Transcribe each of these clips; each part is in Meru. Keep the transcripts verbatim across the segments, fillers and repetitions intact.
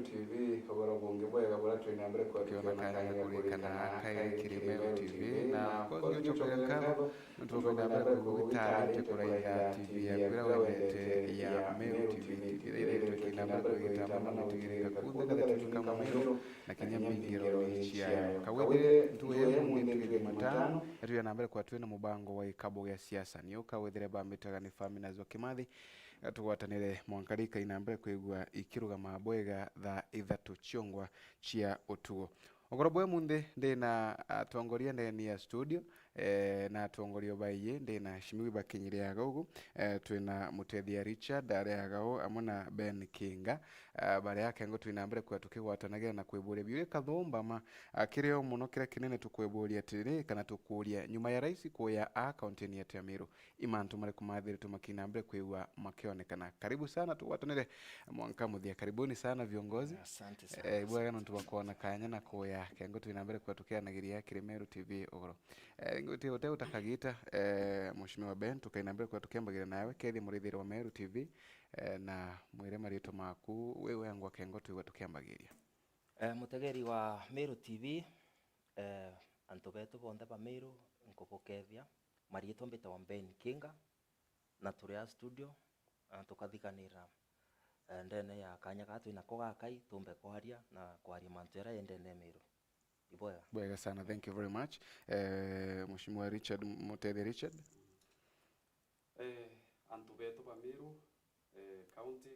T V, ugoro bungi bwega buria twina mbere kwa tukiona kanya ga kurikana na akai kiri Meru T V, na kwa ngicokeria nkatho nontu bwa kwina mbere kwigua gitaari tukuraitha T V yaku iria wendete ya Meru T V. T V iria iretwe ikina mbere kwigita mono na gutigirika kunthe gathatu ka Mumiru na kinya mbingironi ciayo. Kawire ntugo ya umunthi ntugo ya Jumatano, na twina mbere kwa twina mubango wa ikabo gia siasa. Ni uka withire bambitaga ni Faminas wa Kimathi, tugwatanire mwanka rikaina mbere kwigua ikirugama bwega thaa ithatu ciongwa cia utugo. Ugoro bwa umunthi ndi na atongoria ndeni ya studio, eh, na atongoria baiyi ndi na Shimiwi bakinyiriaga ugu, eh, twina Mutethia Richard ariaga u amwe na Ben Kinga, eh, baria akengo twina mbere kwa tukigwatanagira na kwiburia biuria kathumba ma, ah, kiri o muno kiria kinene tukwiburia atiri kana tukuria nyuma ya rais kuya a kaunti yetu ya Meru, i mantu mariku mathiritwe makina mbere kwigua makionekana? Karibu sana, tugwatanire mwanka muthia. Karibuni sana viongozi. Asante sana, eh, bwega asante. Nontu bwa kwona kanya na kuya kengo twina mbere kwa tukianagiria kiri Meru T V ugoro. Eh, nguti ute utakagita, eh, Mheshimiwa Ben, tukaina mbere kwa tukiambagiria nawe, kethia murithiri wa Meru T V, eh, na mwire marito maku, we wengwa kengo twigua tukiambagiria. Eh, mutegeri wa Meru T V, eh, antu betu bonthe ba Meru, nkubukethia. Mariitwa mbitagwa Ben Kinga, na turi a studio, na tukathikanira, eh, ndene ya kanya gaa twinako gakai, tumbe kwaria na kwaria mantu jaria jendene Meru. Ibwega. Bwega sana, thank you very much. Eh, Mheshimiwa Richard, Mutethia Richard. Eh, antu betu ba Meru, eh, County,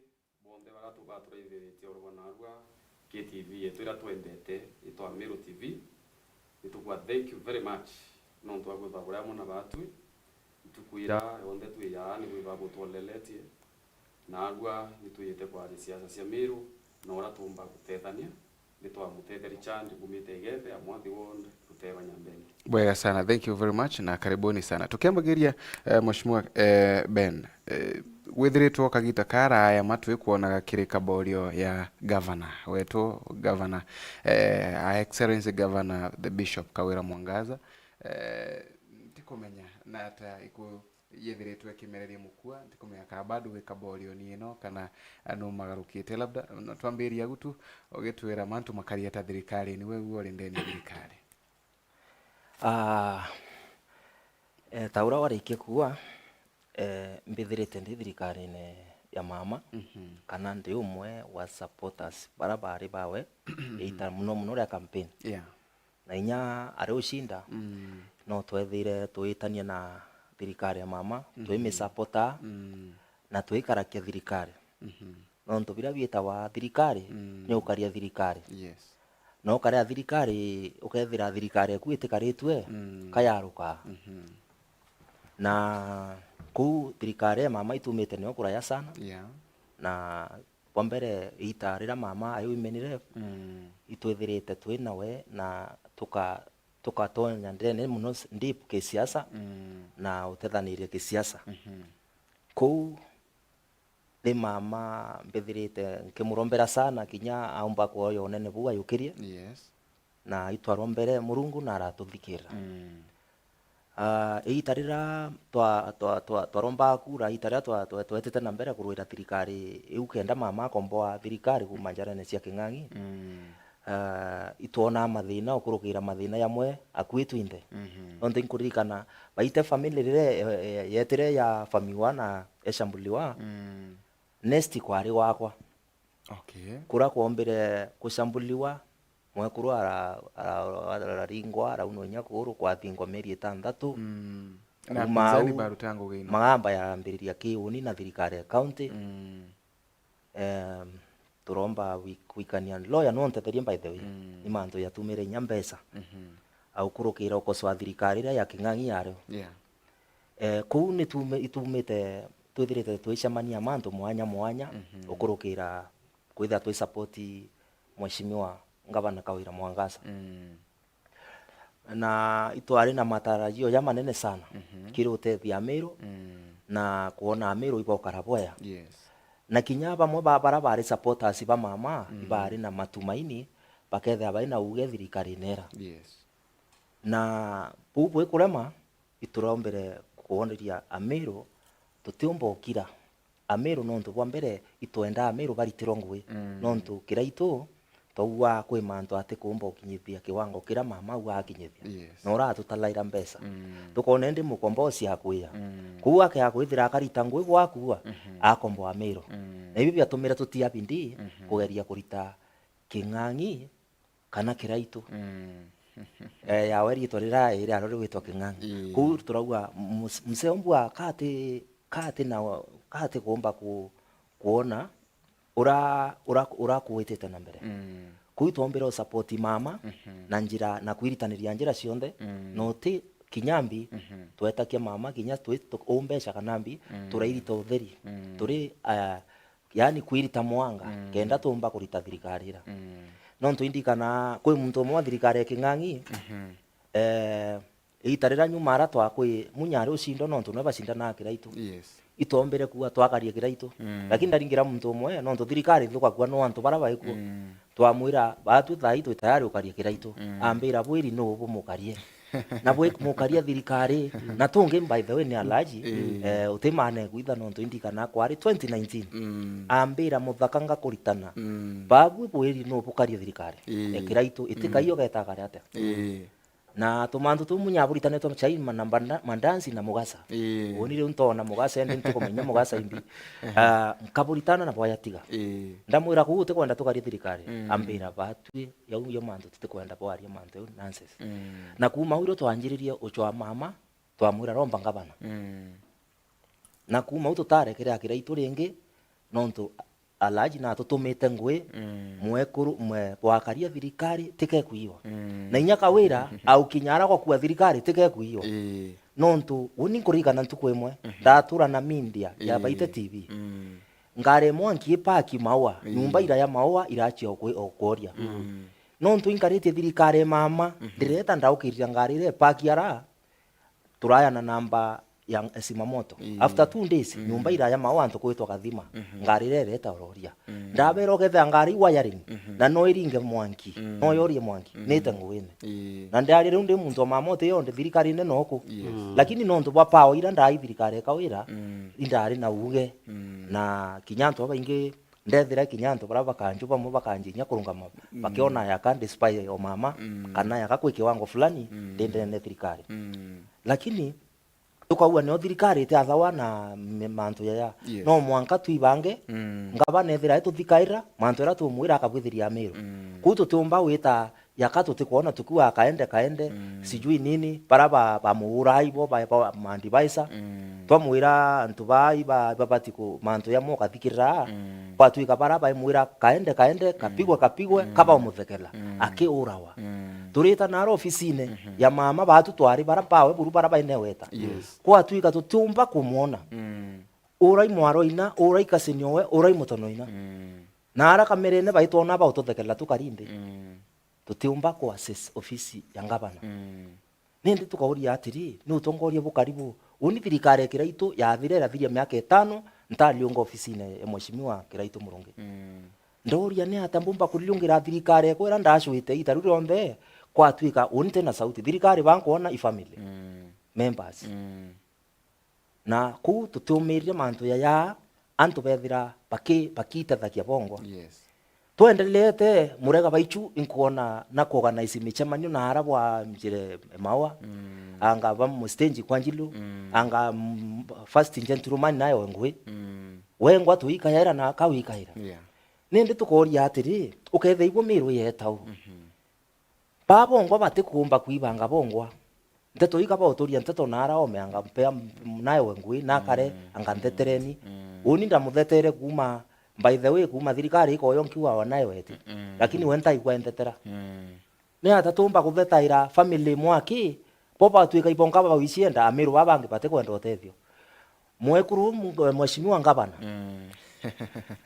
bonthe baria tu-, baturaithiritie oro banarua ki T V yetu iria twendete itwa Meru T V, nitukua thank you very much nontu bwa kwithwa buri amwe na batwi. Ntuku iria yonthe twi yaa ni bwithwa butwoleletie, narua nitwijite kwaria siasa cia Meru na uria tuumba gutethania. Nitwa Mutethia Richard, ngumite Igembe, a Mwathi Ward, Ruteba Nyambene. Bwega sana, thank you very much na karibuni sana. Tukiambagiria, eh, Mheshimiwa, eh, Ben, eh, withiritwe o kagita karaya ma twikwonaga kiri kaborio ya governor wetu, governor, eh, Her Excellency Governor the Bishop Kawira Mwangaza. Eh, ntikumenya na ata iku- yethiritwe ikimereria mukua, ntikumenya kana bado wi kaborioni ino kana, ah, numagarukite. Labda, no twambirie agu tu, ugitwira mantu makari ata thirikari, ni we ugwe uri ndene ya thirikari? Ah, eh, ta uria warikia kuuga, eh, mbithirite ndi thirikarine ya mama, mhm, kana ndi umwe wa supporters bara bari bawe, mhm, ita muno muno ria campaign. Yeah. Na inya ari ucinda, mm, no twethire tuitania na thirikari ya mama, mm, twimisupport, mm, na twikarakia thirikari. Mhm. Nontu biria biitawa thirikari, mm, ni ukaria thirikari. Yes. Na ukaria thirikari, ukethira thirikari eku itikaritue, mm, kayaruka. Mhm. Na kuu thirikari ya mama itumite nio kuraya sana. Yeah. Na bwa mbere, iita riria mama ai women rep, mm, itwithirite twi nawe na tuka-, tukatonya ndene muno s-, deep kisiasa, mm, na utethanirie kisiasa. Mhm. Kuu ni mama mbithirite nkimurombera sana, kinya aumba kuoya unene buu ayukirie. Yes. Na itwarombere Murungu na aratuthikirira. Mm. Ah, iita riria twa-, twa-, twa-, twarombaga kura, iita riria twa-, twa-, twetite na mbere kurwira thirikari iu kenda mama akomboa thirikari kuuma njarene cia King'ang'i, mm, ah, itwonaa mathina ukurukira mathina jamwe akui twinthe. Mhm. Nontu inkuririkana baite family riria ye-, ye-, yetire ya famiwa na eshambuliwa, mm, next kwari gwakwa. Okay. Kura kwombire kuchambuliwa, mwekuru ara-, ara-, araringwa, araunwa inya kuguru, kwathingwa mieri itantatu. Mm. Na kuma pinzani au, baruta ngugi ino. Magamba yambiriria kiuni na thirikari ya county. Mm. Em, turomba wi-, gwikania lawyer no ntetherie, by the way. Mm. Ni mantu yatumire inya mbeca. Mhm. Aukurukira ukosoa thirikari iria ya King'ang'i yario. Yeah. Eh, kuu ni tume-, itumite, twithirite twicemania mantu mwanya mwanya, mhm, ukurukira kwithira twi support Mheshimiwa Ngavana Kawira Mwangaza. Mm. Na itwari na matarajio jamanene sana, mhm, kiri utethia Amiru, mm, na kwona Amiru ibokara bwea. Yes. Na kinya bamwe ba bara bari supporters ba mama, mm, ibari na matumaini, bakethira bari na uuge thirikarine ira. Yes. Na buu bwikurema, iturombire kwoneria Amiru tutiumba ukira. Amiru nontu bwa mbere itwenda Amiru baritirwe ngui. Mm. Nontu Kiraitu twaua kwi mantu atikuumba ukinyithia kiwango kiria mama au akinyithia. Yes. Na uratutalaira mbeca. Mm. Tukona indi mukomboci akwia. Mm. Kuu akea kwithira akarita ngui bwakua, mhm, akomboa Amiru. Mm. Na ibi biatumire tutia bidii, mhm, kugeria kurita King'ang'i kana Kiraitu. Mm. Eh, yawe riitwa rirae riaro rigwitwa King'ang'i. Ii. Kuu turauga mus-, msee umbu a kati, kati na, kati kuumba ku-, kuona ura, ura, ura kuwitite na mbere. Mm. Kuu itwombire u support mama, mhm, na njira, na kwiritaniria njira cionthe, mm, na uti kinya mbi, mhm, twetakia mama kinya twi-, tu-, umbeca kana mbi, mm, turairita utheri. Mm. Turi, ah, yaani kwirita mwanga, mm, kenda tuumba kurita thirikari ira. Mm. Nontu indikana kwi muntu umwe wa thirikari ya King'ang'i, mhm, eh, iita riria nyuma ara twakwi munyari ucindo nontu nwe bacindanaga Kiraitu. Yes. Itwombire kuuga twakarie Kiraitu. Mm. Lakini ndaringira muntu umwe nontu thirikari ithukagua no antu bara baikuo. Mm. Twamwira, "Baatwi thaai twi tayari ukarie Kiraitu." Mm. Ambira, "Bwiri nuu bumukarie?" Na bwi mukaria thirikari, mm, na tungi by the way ni alaji, mm, eh, utimane kwitha nontu indikana kwari twenty nineteen. Mm. Ambira, "Muthaka ngakuritana." Mm. Babu bwiri nuu bukarie thirikari. Mm. E Kiraitu, itika, mm, iyo getakare atia? Mm. Na tumantu tuu munya aburitanitwe chai ma-, na mbanda-, mandansi na mugasa. Ii. Uuni riu ntoona mugasa, indi ntikumenya mugasa imbi. Ehe. Ah, nkaburitana na bwayatiga. Ii. Ndamwira, "Kuu utikwenda tukarie thirikari?" Mm. Ambira, "Baatwi, yau yo mantu tutikwenda bwaria mantu yau nonsense." Mm. Na kuuma au irio twanjiririe ucwaa mama, twamwira, "Romba ngavana." Mm. Na kuuma au tutarekere a Kiraitu ringi, nontu alaji na atutumite ngui, mm, mwekuru, mwe, bwakaria thirikari, tikekuiwa. Mm. Na inya Kawira, aukinya ara gwakua thirikari, tikekuiwa. Ii. Nontu, uni nkuririkana ntuku imwe, mhm, ndatura na media ya, ii, Baite T V. Mm. Ngari mwanki ipaki Maua, ii, nyumba ira ya Maua irachia okwe-, okworia. Mm. Nontu inkaritie thirikari mama, mhm, ndireta ndaukirira ngari ira ipaki ara, turaya na namba ya Zimamoto. Ii. After two days, mm, nyumba iraya Maua antu kwitwa Gathima, mhm, ngari iria ireta uroria. Mm. Ndabera ukethira ngari i wiring, mhm, na no iringe mwanki, mm, no yorie mwanki, mm, nite nguine. Ii. Na ndari riu ndi muntu wa Mamoto iyo ndi thirikarine noku. Yes. Mm. Lakini nontu bwa power ira ndai thirikari ya Kawira, mm, indari na uuge. Mm. Na kinya antu babaingi ndethira kinya antu baria bakanju bamwe bakanjinya kurungama, mm, bakiona yaka ndespy o mama, mm, kana yaka kwi kiwango fulani, mm, ndi ndene thirikari. Mm. Lakini tukauga nio thirikari itiathawa na me-, mantu yaya. Yes. No mwanka twibange, mm, ngavana ethira ituthikaira, mantu jaria tumwira akabwithiria Amiru. Mm. Kuu tutiumba gwita yaka tutikwona tukiuga kaende, kaende, mm, sijui nini, bara ba, bamuurai bo, ba, ba, ma advisor. Mm. Twamwira antu baa iba, ibabati ku, mantu jamwe ukathikirira, mm, kwatwika bara baimwira kaende, kaende, kapigwe, mm, kapigwe, mm, kaba umuthekela, mm, akiurawa. Mm. Turita naro ofisine, mhm, ya mama batu twari bara mpawe buru bara baineweta. Yes. Kwatwika tutiumba kumwona. Mm. Urai mwaro ina, urai kasini owe, urai mutono ina. Mm. Na ara kamerene baitwona baututhekela tukari nthi. Mm. Tutiumba ku access ofisi ya ngavana. Mm. Nindi tukauria atiri, ni utongoria bukari bu? Uni thirikari ya Kiraitu yathire, irathiria miaka itano, ntariunga ofisine ya Mheshimiwa Kiraitu Murungi. Mm. Ndauria ni ata mbumba kuriungira thirikari ekwa ira ndacwite ita riu rionthe, kwatwika uni ntina sauti. Thirikari bankwona i family. Mm. Members. Mm. Na kuu tutiumirire mantu jaya, antu bethira baki-, bakiitethagia bongwa. Yes. Twendelete, Murega Baichu, inkwona na kuorganize micemanio na ara bwa njire Maua, mm, anga ba mu stage kwa Njilu, mm, anga, mm, first gentleman nayo ngui. Mm. Wengwa tuikaira na kawikaira. Yeah. Nindi tukoria atiri, ukethira igwe Miru yetau. Mhm. Baa bongwa batikuumba kwibanga bongwa. Nteto ii kaba uturia nteto naara ome anga mpea m-, naewe ngui, nakare, mm, anga nthetereni. Mm. Uni ndamuthetere kuuma, by the way, kuuma thirikari ikoyo nkiuga wa naewe eti. Mm. Lakini we ntaigua enthetera. Mm. Ni ata tuumba kuthetaira family mwaki, bo batwika ibonga bawicienda, Amiru baa bangi batikwenda utethio. Mwekuru mu-, Mheshimiwa Ngavana. Mm.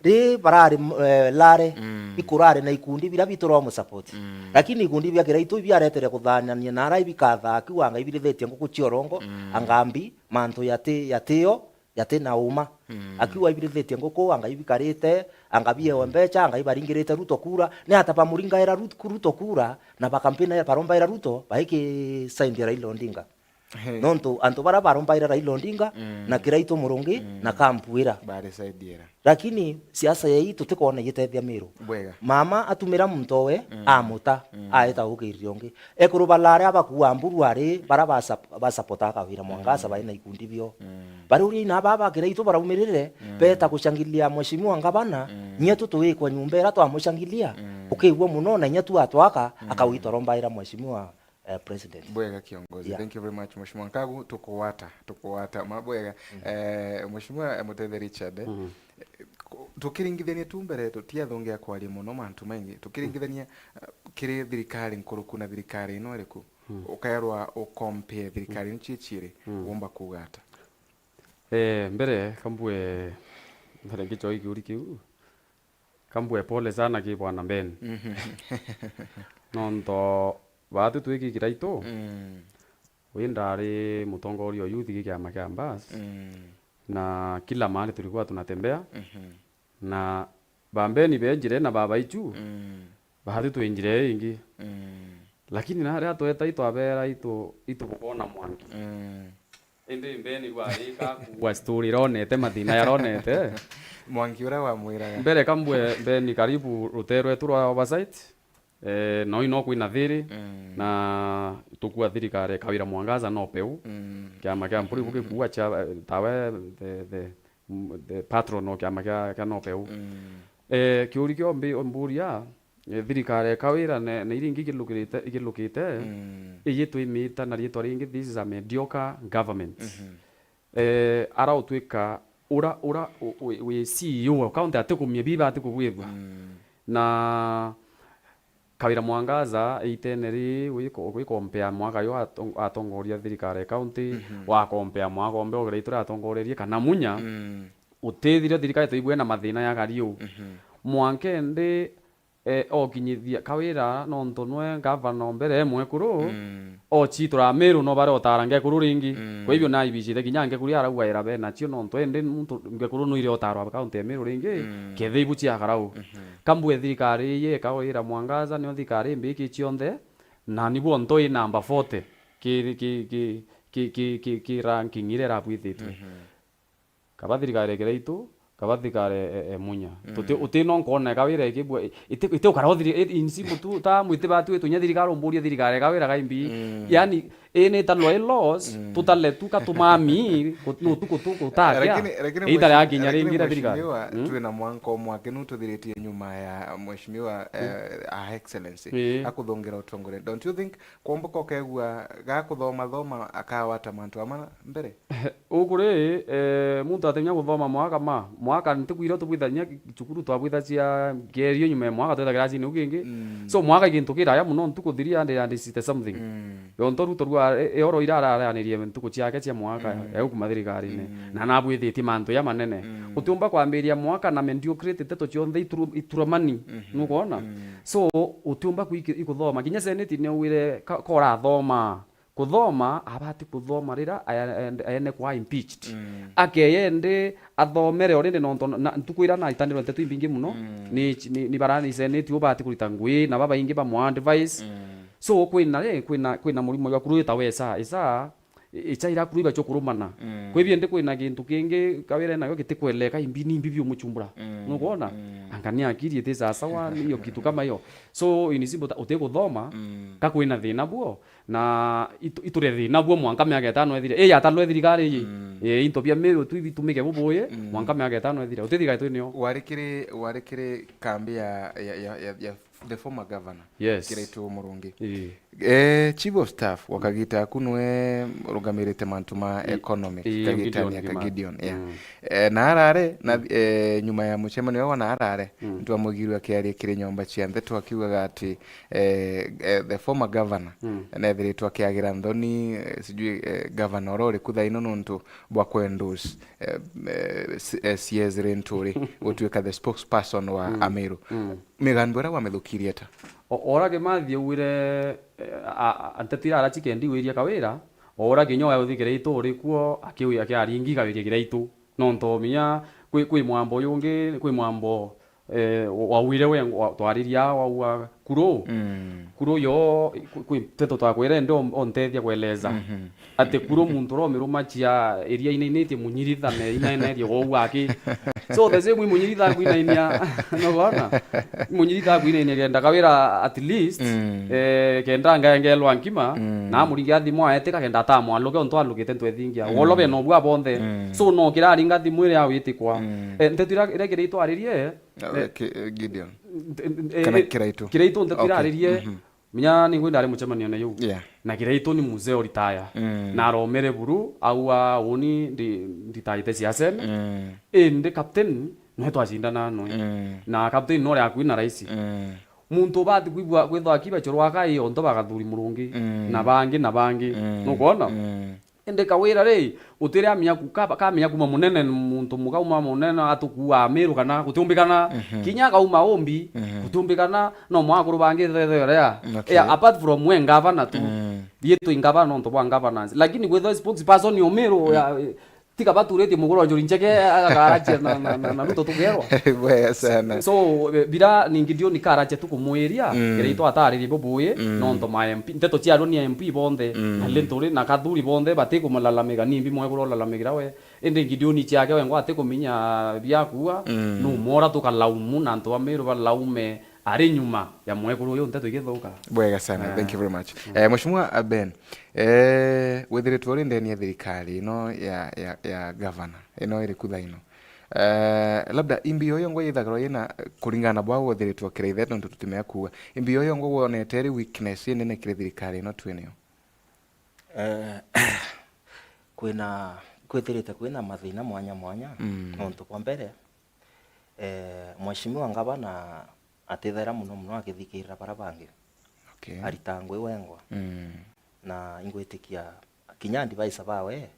Ri barari, eh, Lare, mm, ikurari na ikundi biria biturwa mu support. Mm. Lakini ikundi bia Kiraitu ibiaretere kuthanania na ara ibikatha akiuga anga ibirithitie nguku cia urongo, mm, anga mbi, mantu yati, yatio, yati na uma. Mm. Akiuga ibirithitie nguku, anga ibikarite, anga biewe mbecha, anga ibaringirite Ruto kura. Ni ata bamuringaira Rut-, Ruto kura, na bakampina barombaira Ruto, baiki sign ya Raila Odinga. He. Nontu antu bara barombaira Raila Odinga, Mm. na Kiraitu Murungi, Mm. na Kampuira. Bari side ira. Lakini siasa yei tutikona igitethia Miru. Bwega. Mama atumira muntu owe, Mm. amuta, Mm. aeta gukiriria ungi. Ekuru balaria abakua mburu ari, bara basap-, basapota Kawira Mwangaza, Mm. bari na ikundi bio. Mm. Bari uria ina baba Kiraitu baraumirire, Mm. beta gucangilia Mheshimiwa Ngavana, Mm. nyie tu tuikwa nyumba ira twamucangilia, Mm. ukigua muno na nyie tu atwaka, Mm. akawita rombaira Mheshimiwa, eh, President. Bwega kiongozi. Yeah. Thank you very much, Mheshimiwa Nkagu. Tukuwata, tukuwata. Ma bwega. Mm. Eh, Mheshimiwa, eh, Muthethe Richard, eh, Mm. ku-, tukiringithania tu mbere, tutiathongea kwaria muno mantu maingi. Tukiringithania, eh, kiri thirikari nkuruku na thirikari ino iriku? Mm. Ukaerwa ukompare thirikari Mm. ino cie ciiri, Mm. womba kuuga ata? Eh, mbere, kambue, mbere ngichwa kiuri kiu, kambue pole sana ki bwana Ben. Mhm. Nonto baatu twiki Kiraitu, Mm. wi ndari mutongoria o youth gi kiama kia Mbas, Mm. na kila mahali tulikuwa tunatembea, Mhm. na ba Ben benjire na baba Ichu, Mm. baatu twinjire ingi. Mm. Lakini na riria tweta itwabera itu, itubona mwangi. Mm. Indi Ben gwarika kuwa story ironete, mathina yaronete. Mwangi uria wamwiraga. Mbere kambue Ben karibu rute rwetu rwa oversight. Eh, no ino kwina thiri, Mm. na tukua thirikari Kawira Mwangaza no peu. Mm. Kiama kia Mpuri Mm. gukikua cha, eh, tawe the, the, mm, the patron o kiama kia, kia no peu. Mm. Eh, kiuri kio mbi-, mburia, eh, thirikari ya Kawira ne, na iria ingi ikilukirite, ikilukite, Mm. iyi twimita na riitwa ringi, this is a mediocre government. Mhm. Eh, ara utwika ura, ura u-, wi, wi C E O wa county atikumia biba atikubwithua. Mm. Na Kawira Mwangaza itene ri wiko-, wikompea mwaka yo ato-, atongoria thirikari ya county, Mhm. wakompea mwaka ombe ogera ituri atongorerie kana Munya, Mm. utithire thirikari tuigue na mathina ya kariu. Mhm. Mwanka indi, eh, okinyithia Kawira nontu nwe ngavana o mbere e mwekuru, Mm. ochitura Miru no bare utara ngekuru ringi. Mm. Kwa hivyo naibicite kinya ngekuru araugaira be nacio nontu indi muntu ngekuru nwire utarwa county ya Miru ringi, Mm. kethe ibu cia karau. Mhm. Kambue thirikari iyi ya Kawira Mwangaza nio thirikari mbiki cionthe, na nibuo nto i namba forty ki, ki, ki, ki, ki, ki, ki ranking iria irabwithitwe. Mhm. Kaba thirikari ya Kiraitu, kaba thirikari e, e, Munya. Mm. Tuti, uti no nkwona Kawira ikibua, iti, iti ukara uthiri, i, in simple tu, ta mwiti batu itunya thirikari umburia thirikari ya Kawira kaimbi. Mm. Yani, ini ta loy laws, Mm. tutale tu katumami, kut-, no tu kutu kutakia. Lakini, lakini Ita mheshimiwa, yakinya lakini ringi ira thirikari. Mheshimiwa, Mm. twina mwanka umwe aki nu tuthiritie nyuma ya mheshimiwa, Mm. eh, Her Excellency, Ii. akuthongera utongoria. Don't you think kwomboka ukegua ga kuthoma thoma akawata mantu ama mbere? Uku ri, eh, muntu atenya kuthoma mwaka ma, mwaka ntikwira tubwithania cukuru twabwithacia ngerio nyuma ya mwaka twetha kiracini iu kingi. Mm. So mwaka i gintu kiraya muno ntuku thiria and, and is the something. Mm. Yonto Ruto rwa, e, e, oro ira ararianirie ntuku ciake cia mwaka, Mm. e, kuma thirikarine. Mm. Na nabwithitie mantu ya manene. Mm. Utiumba kwambiria mwaka na mediocre nteto cionthe ituru-, ituramani. Mhm. Nukwona? Mm. So, utiumba kwiki-, ikuthoma. Kinya senate ni ugwire ka-, korathoma. Kuthoma, abati kuthoma rira aya-, ende-, aene kwa impeached. Mm. Akeye ndi athomere already nontu na, na ntuku ira naitanirwe nteto imbingi muno, Mm. ni, ni, ni barani senate ubati kurita ngui, na babaingi bamwa advice. Mm. So, kwina ri, kwina, kwina murimo jwa kuru ita wesa, isa, i-, icha ira kuru ibacho kurumana. Mm. Kwi biendi kwina gintu kingi Kawira nayo gitikweleka imbi ni imbi biumuchumbura. Mm. Nukwona? Mm. Anga ni akiri iti sawa sawa, ni hiyo kitu kama hiyo. So, in simple ta-, utikuthoma, Mm. ka kwina thina buo, na itu-, iture thina buo mwanka miaka itano ethire. Ii, yatanwe thirikari ii. Mm. Ii, into bia Miru tu ibitumike bubuye, Mm. mwanka miaka itano ethire. Uti thirikari twinio. Wari kiri, wari kiri kambi ya, ya, ya, ya, ya the former governor, Yes. Kiraitu Murungi. Ii. Eh, chief of staff wa kagita aku nwe rugamirite mantu ma I-, economic, ii, kagitani Gideon ya Gima. Gideon, yeah. Mm. Eh, na arare, na, Mm. eh, nyuma ya mucemanio wa na arare, Mm. ntwamugirwe akiaria kiri nyomba cia ndeto akiugaga ati, eh, eh, the former governor, Mm. nethiritwe akiagira nthoni, eh, sijui, eh, governor oro uriku thaino nontu bwa kwendorse, eh, eh, C-, eh, C S Linturi gutuika the spokesperson wa Mm. Amiru. Mm. Migambo iria wamithukirie ata? O-, ora Kimathi augire, eh, a, a, nteto iria arachikendi wiria Kawira, o ora kinya uthikire itu uri kuo, akiwi-, akiaringi Kawira kiraitu. Nontu minya kwi, kwi mwambo yungi, kwi mwambo, eh, wawire we, wa-, twariria wauga kuru. Mm. Kuru yo, kwi, kwi nteto twakwira ende on-, ontethia kueleza. Mhm. Ati kuru muntu uria umiruma chia iria inainitie munyiritha me inaenerie wou aki. So the same way munyiritha akuinainia, no bona? Munyiritha akuinainia kenda kawira at least, mm, eh, kenda ngaengelwa nkima, mm, na amuringia thimu aetika kenda atamwaluke ontu alukite ntu ethingia. Mm. Wolo bena obua bonthe. Mm. So no kiraringa thimu iria awitikwa. Mm. Eh, nteto iria, iria kiri itwaririe, eh, eh, ki-, eh, Gideon. Nte-, nte-, eh, kana eh, Kiraitu. Kiraitu nteto, okay, iraririe, mhm. Minya ningwe ndari mucemanione yuu. Yeah. Na Kiraitu ni mzee o retire. Mm. Na aromere buru, aua uni ndi-, nditaite siasene. Mm. Indi captain, nwe twacindana nwe. Mm. Na captain nore akui na raisi. Mm. Muntu ubati kwigua kwithwa akiba chorwa kai onto bagathuri murungi. Mm. Na bangi, na bangi. Mm. Nukwona? Mm. Indi kawira ri, utiri amenya ku-, ka-, kamenya kuma munene, muntu muka uma munene atukuaa Miru kana gutiumbikana, mhm, kinya akauma umbi, mhm, gutiumbikana, no mwakuru bangi thetheo ria. Okay. Yeah, apart from we ngavana tu. Mm. Rietwa ingavana nontu bwa governance. Lakini kwithwa spokesperson o Miru, mm, ya, tiga baturitie muguru wa njuri ncheke, agakaracia na, na, na, na Ruto tugerwa. Bwega sana. So, eh, bira ningi ndioni karacia tu kumwiria, mm, kiraitwa ataririe bubui, mm, nontu ma M P, nteto ciarua ni M P bonthe, mm, na Linturi na Kathuri bonthe, batikumulalamika, nimbi mwekuru ulalamikira we. Indi Gideoni ciake wengwa atikumenya biakua, mm, numora tukalaumu na antu ba Miru balaume ari nyuma ya mwekuru uyu nteto igithuka. Bwega sana, ah, thank you very much. Mm. Eh, Mheshimiwa Ben, eh, withiritwe uri ndeni ya thirikari ino ya, ya, ya governor, ino iri kutha ino. Eh, labda imbi yoyo ngo yithagirwa yina, kuringana na bwa withiritwe kiraithe, nontu tutimea kuuga. Imbi yoyo ngo wonete iri weakness inene kiri thirikari ino twinio? Eh, kwina, kwithirite kwina mathina mwanya mwanya, mm, nontu kwa mbere, eh, Mheshimiwa Ngavana atithera muno muno akithikirira bara bangi. Okay. Arita ngui wengwa. Mm. Na ingwitikia kinya advisor bawe,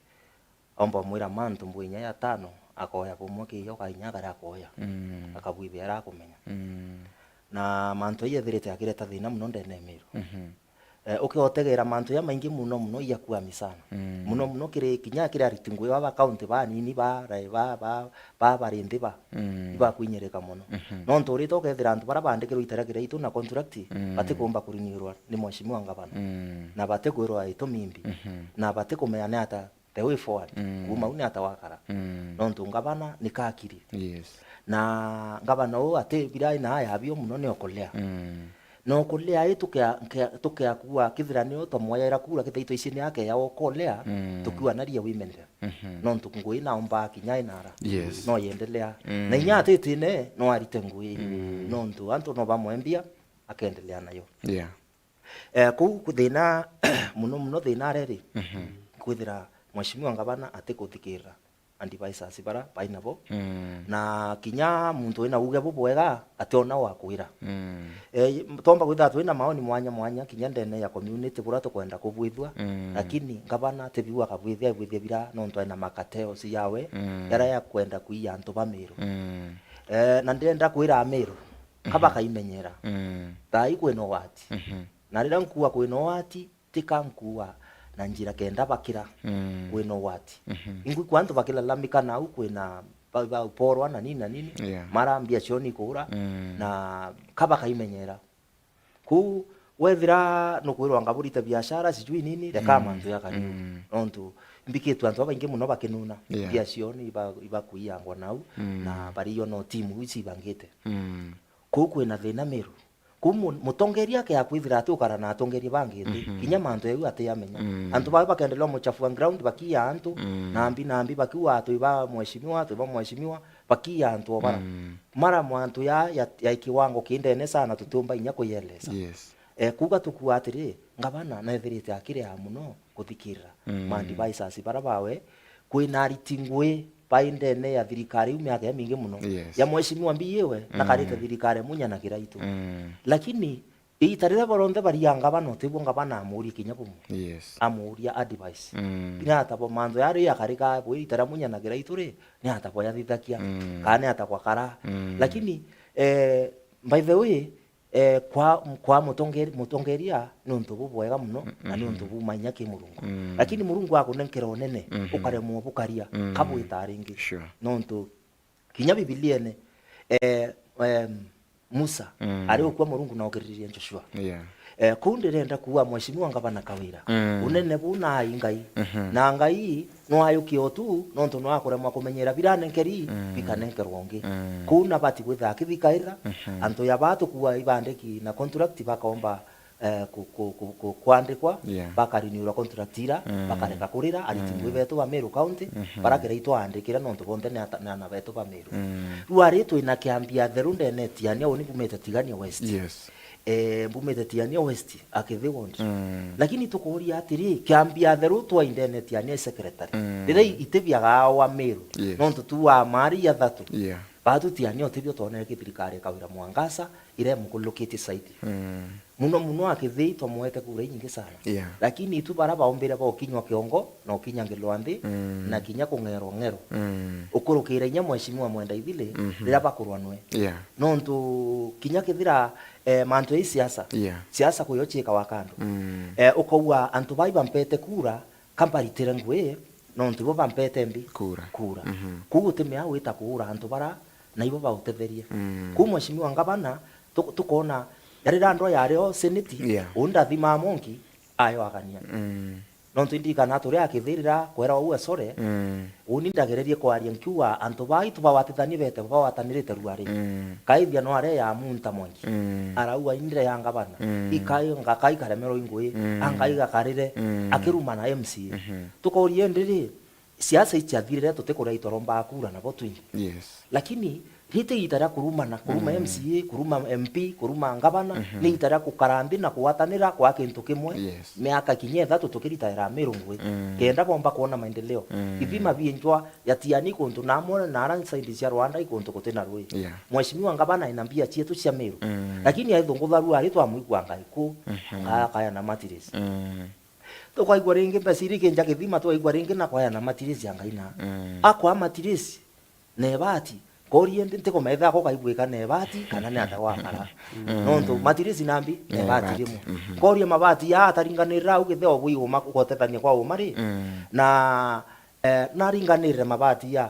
omba mwira mantu mbwinya ya tano, akoya bumwe kiyo kainya akaria akoya. Mm. Akabwithia aria akumenya. Mm. Na mantu ai ethirite akireta thina muno ndene ya Miru. Mhm. Eh, ukiotegera mantu jamaingi muno muno iyakwami sana. Mm. Muno muno kiri kinya kiri ariti ngui baba county banini ba, ba, ba, ba bari nthi ba, mm, ibakwinyirika muno. Mhm. Nontu urite ukethira antu bara bandikirwe itara kiraitu na contract, mm, batikumba kurinirwa ni Mheshimiwa Ngavana. Mm. Na batikwirwa itumi imbi. Mhm. Na batikumenya ni ata the way forward. Mm. Kuuma u ni ata wakara. Mm. Nontu ngavana ni kakiri. Yes. Na ngavana uu ati bira ina yabio muno ni okulea. Mm. Na okulea i tukea-, nkea-, tukeakua kithira ni o twamwoyaira kura kithira itwa ici ni akeya okolea, mm, tukiwa na ria women rep. Mhm. Nontu ngui naomba kinya inara. Yes. No yendelea. Mm. Na inya atitine no arite ngui. Mm. Nontu antu no bamwembia akendelea nayo. Yeah. Eh, kuu ku-, thina, muno muno thina areri, mhm, kwithira Mheshimiwa Ngavana atikuthikirira advisors bara bai nabo. Mm. Na kinya muntu wina uge bubwega ationa wa kwira. Mm. Eh, tomba kwithira twina maoni mwanya mwanya kinya ndene ya community bura tukwenda kubwithua, mm, lakini Ngavana tibiu akabwithia, abwithia bira nontu ena makateo yawe, mm, yara ya kwenda kuiya antu ba Miru. Mm. Eh, na ndenda kwira Amiru, mhm, kabakaimenyera. Mm. Thaa ii kwina ugwati. Mhm. Na riria nkuuga kwina ugwati, tika nkuuga na njira kenda bakira, mm, kwina ugwati. Mhm. Ingwikua antu bakilalamika nau kwina ba-, ba-, uporwa na nini na nini, yeah, mara mbia cio ni kuura, mm, na kabakaimenyera. Kuu wethira nukwirwa ngaburite biashara, sijui nini, reka, mm, mantu ya kariu. Mm. Nontu mbikitwe antu babaingi muno bakinuna. Yeah. Mbia cio ni iba-, ibakuiyangwa nau, mm, na bario no timu ici ibangite. Mm. Kuu kwina thina Miru. Kuu mu-, mutongeria akea kwithira ati ukara na atongeria bangi nthi, mhm, kinya mantu jau atiamenya. Mm. Antu baa bakendelea muchafua ground, bakiya antu, mm, nambi nambi bakiuga atwi ba mheshimiwa, atwi ba mheshimiwa, bakiya antu o bara. Mm. Mara mwantu ya, ya, ya kiwango kindene sana tutiumba inya kuieleza. Yes. Eh, kuuga tukua atiri, ngavana nethirite akirea muno kuthikirira, mm, ma advisors bara bawe, kwina ariti ngui bai ndene ya thirikari iu miaka imingi muno. Yes. Ya mheshimiwa mbiiwe, mm, nakarite thirikari munya na kiraitu. Mm. Lakini iita riria bonthe baria ngavana, utibuo ngavana amuurie kinya bumwe. Yes. Amuuria advice. Mm. Ni ata bo mantu yari yakarika bo iita ria munya na kiraitu ri, ni ata bo yathithakia? Mm. Kana ni ata gwakara? Mm. Lakini, eh, by the way, eh, kwa, kwa mutongeri-, mutongeria ni untu bubwega muno, mm, na ni untu, mm-hmm, buma inya ki Murungu. Mm. Lakini Murungu akunenkera unene, mm-hmm, ukaremwa bukaria, mm, kabwita ringi. Sure. Nontu kinya Bibiliene, eh, em, Musa, mm, ari ukua Murungu na okiririe Joshua. Yeah. Eh, kuu ndirenda kuuga Mheshimiwa Ngavana Kawira, mm, unene buu naai Ngai. Mhm. Na Ngai no ayukie o tu, nontu no akuremwa kumenyera biranenkeri, mm, bikanenkerwa ungi. Mm. Kuu nabati kwitha akithikaira, mhm, antu ya baa tukua ibandiki na contract bakaomba, eh, ku-, ku-, ku-, ku-, kwandikwa, yeah, bakarenew contract ira, mm, bakareka kurira, ariti, mm, ngui betu ba Meru County, mhm, bara kiria itwaandikire nontu bonthe ni ata-, ni ana betu ba Meru. Mm. Riu ari twina kiambi atheru ndene Tiania, uni mbumite Tigania West. Yes. Eh, mbumite Tiania West, Akithi Ward. Mm. Lakini tukuria atiri, kiambi atheru twaindene Tiania secretary. Mm. Riria iti biaga wa Meru. Yes. Nontu tu wa mari ya thatu. Yeah. Batu Tiania utibio twonere ki thirikari ya Kawira Mwangaza, ira imukululukitie zaidi. Mm. Muno muno Akithii twamwete kura inyingi sana. Yeah. Lakini itu bara baombire bokinywa kiongo, na ukinyangirwa nthi, mm, na kinya kung'erwa ng'ero. Mm. Ukurukira inya Mheshimiwa Mwenda Ithili, mhm, riria bakurwa nwe. Yeah. Nontu kinya kethira, eh, mantu ya siasa, yeah, siasa kuyo ciikawa kando. Mm. Eh, ukaua antu bai bampete kura, ka mbaritire ngui, nontu ibo bampete mbi? Kura. Kura. Mhm. Kuu gutimea wita kuura antu bara, na ibo bautetherie. Mm. Kuu Mheshimiwa Ngavana, tu-, tukona, riria ndwa yari o seneti, yeah, uu ndathimaa monki, ayo agania. Mm. Nontu indirikana turi akithirira kwera uu esore, mm, uni ndagererie kwaria nkiuga antu baitu bawatithanie bete, bawatanirite ruari. Mm. Kaithia no aria ya munta mwanki. Mm. Arauga indire ya ngavana. Mm. Ikai ngakai karemerwa ingui, mm, angai gakarire, mm, akiruma na M C A. Mhm. Tukauria indi ri, siasa iciathirire tutikuria itoromba kura nabo twingi. Yes. Lakini rite ita ria kurumana, kuruma, mm, M C A, kuruma M P, kuruma ngavana, mhm, ni ita ria gukara nthi na kugwatanira kwa kintu kimwe. Yes. Miaka kinya ithatu tukiritaira mirungu, mm, kenda bomba kwona maendeleo. Mm. Ithima bienjwa ya Tiani kuntu na amwe na ara side cia Rwanda ikuntu gutina rui. Yeah. Mheshimiwa ngavana ena mbia cietu cia Meru. Mm. Lakini aithungutha rua ari twamwigua ngai ku, mhm, akaya na matires. Mm. Tukaigua ringi mbeca iri kinja kithima, tukaigua ringi na kwaya na matires ya ngai na. Mm. Akwa matires, na ibati. Nkorie ndi, ntikumetha ako kaigwika na ibati, kana ni ata gwakara. Mm. Nontu matirisi nambi, na ibati rimwe. Mhm. Nkorie mabati ya ataringanirira au githeo bwi uma, gutethania kwa uma ri? Mm. Na, eh, naringanirire mabati ya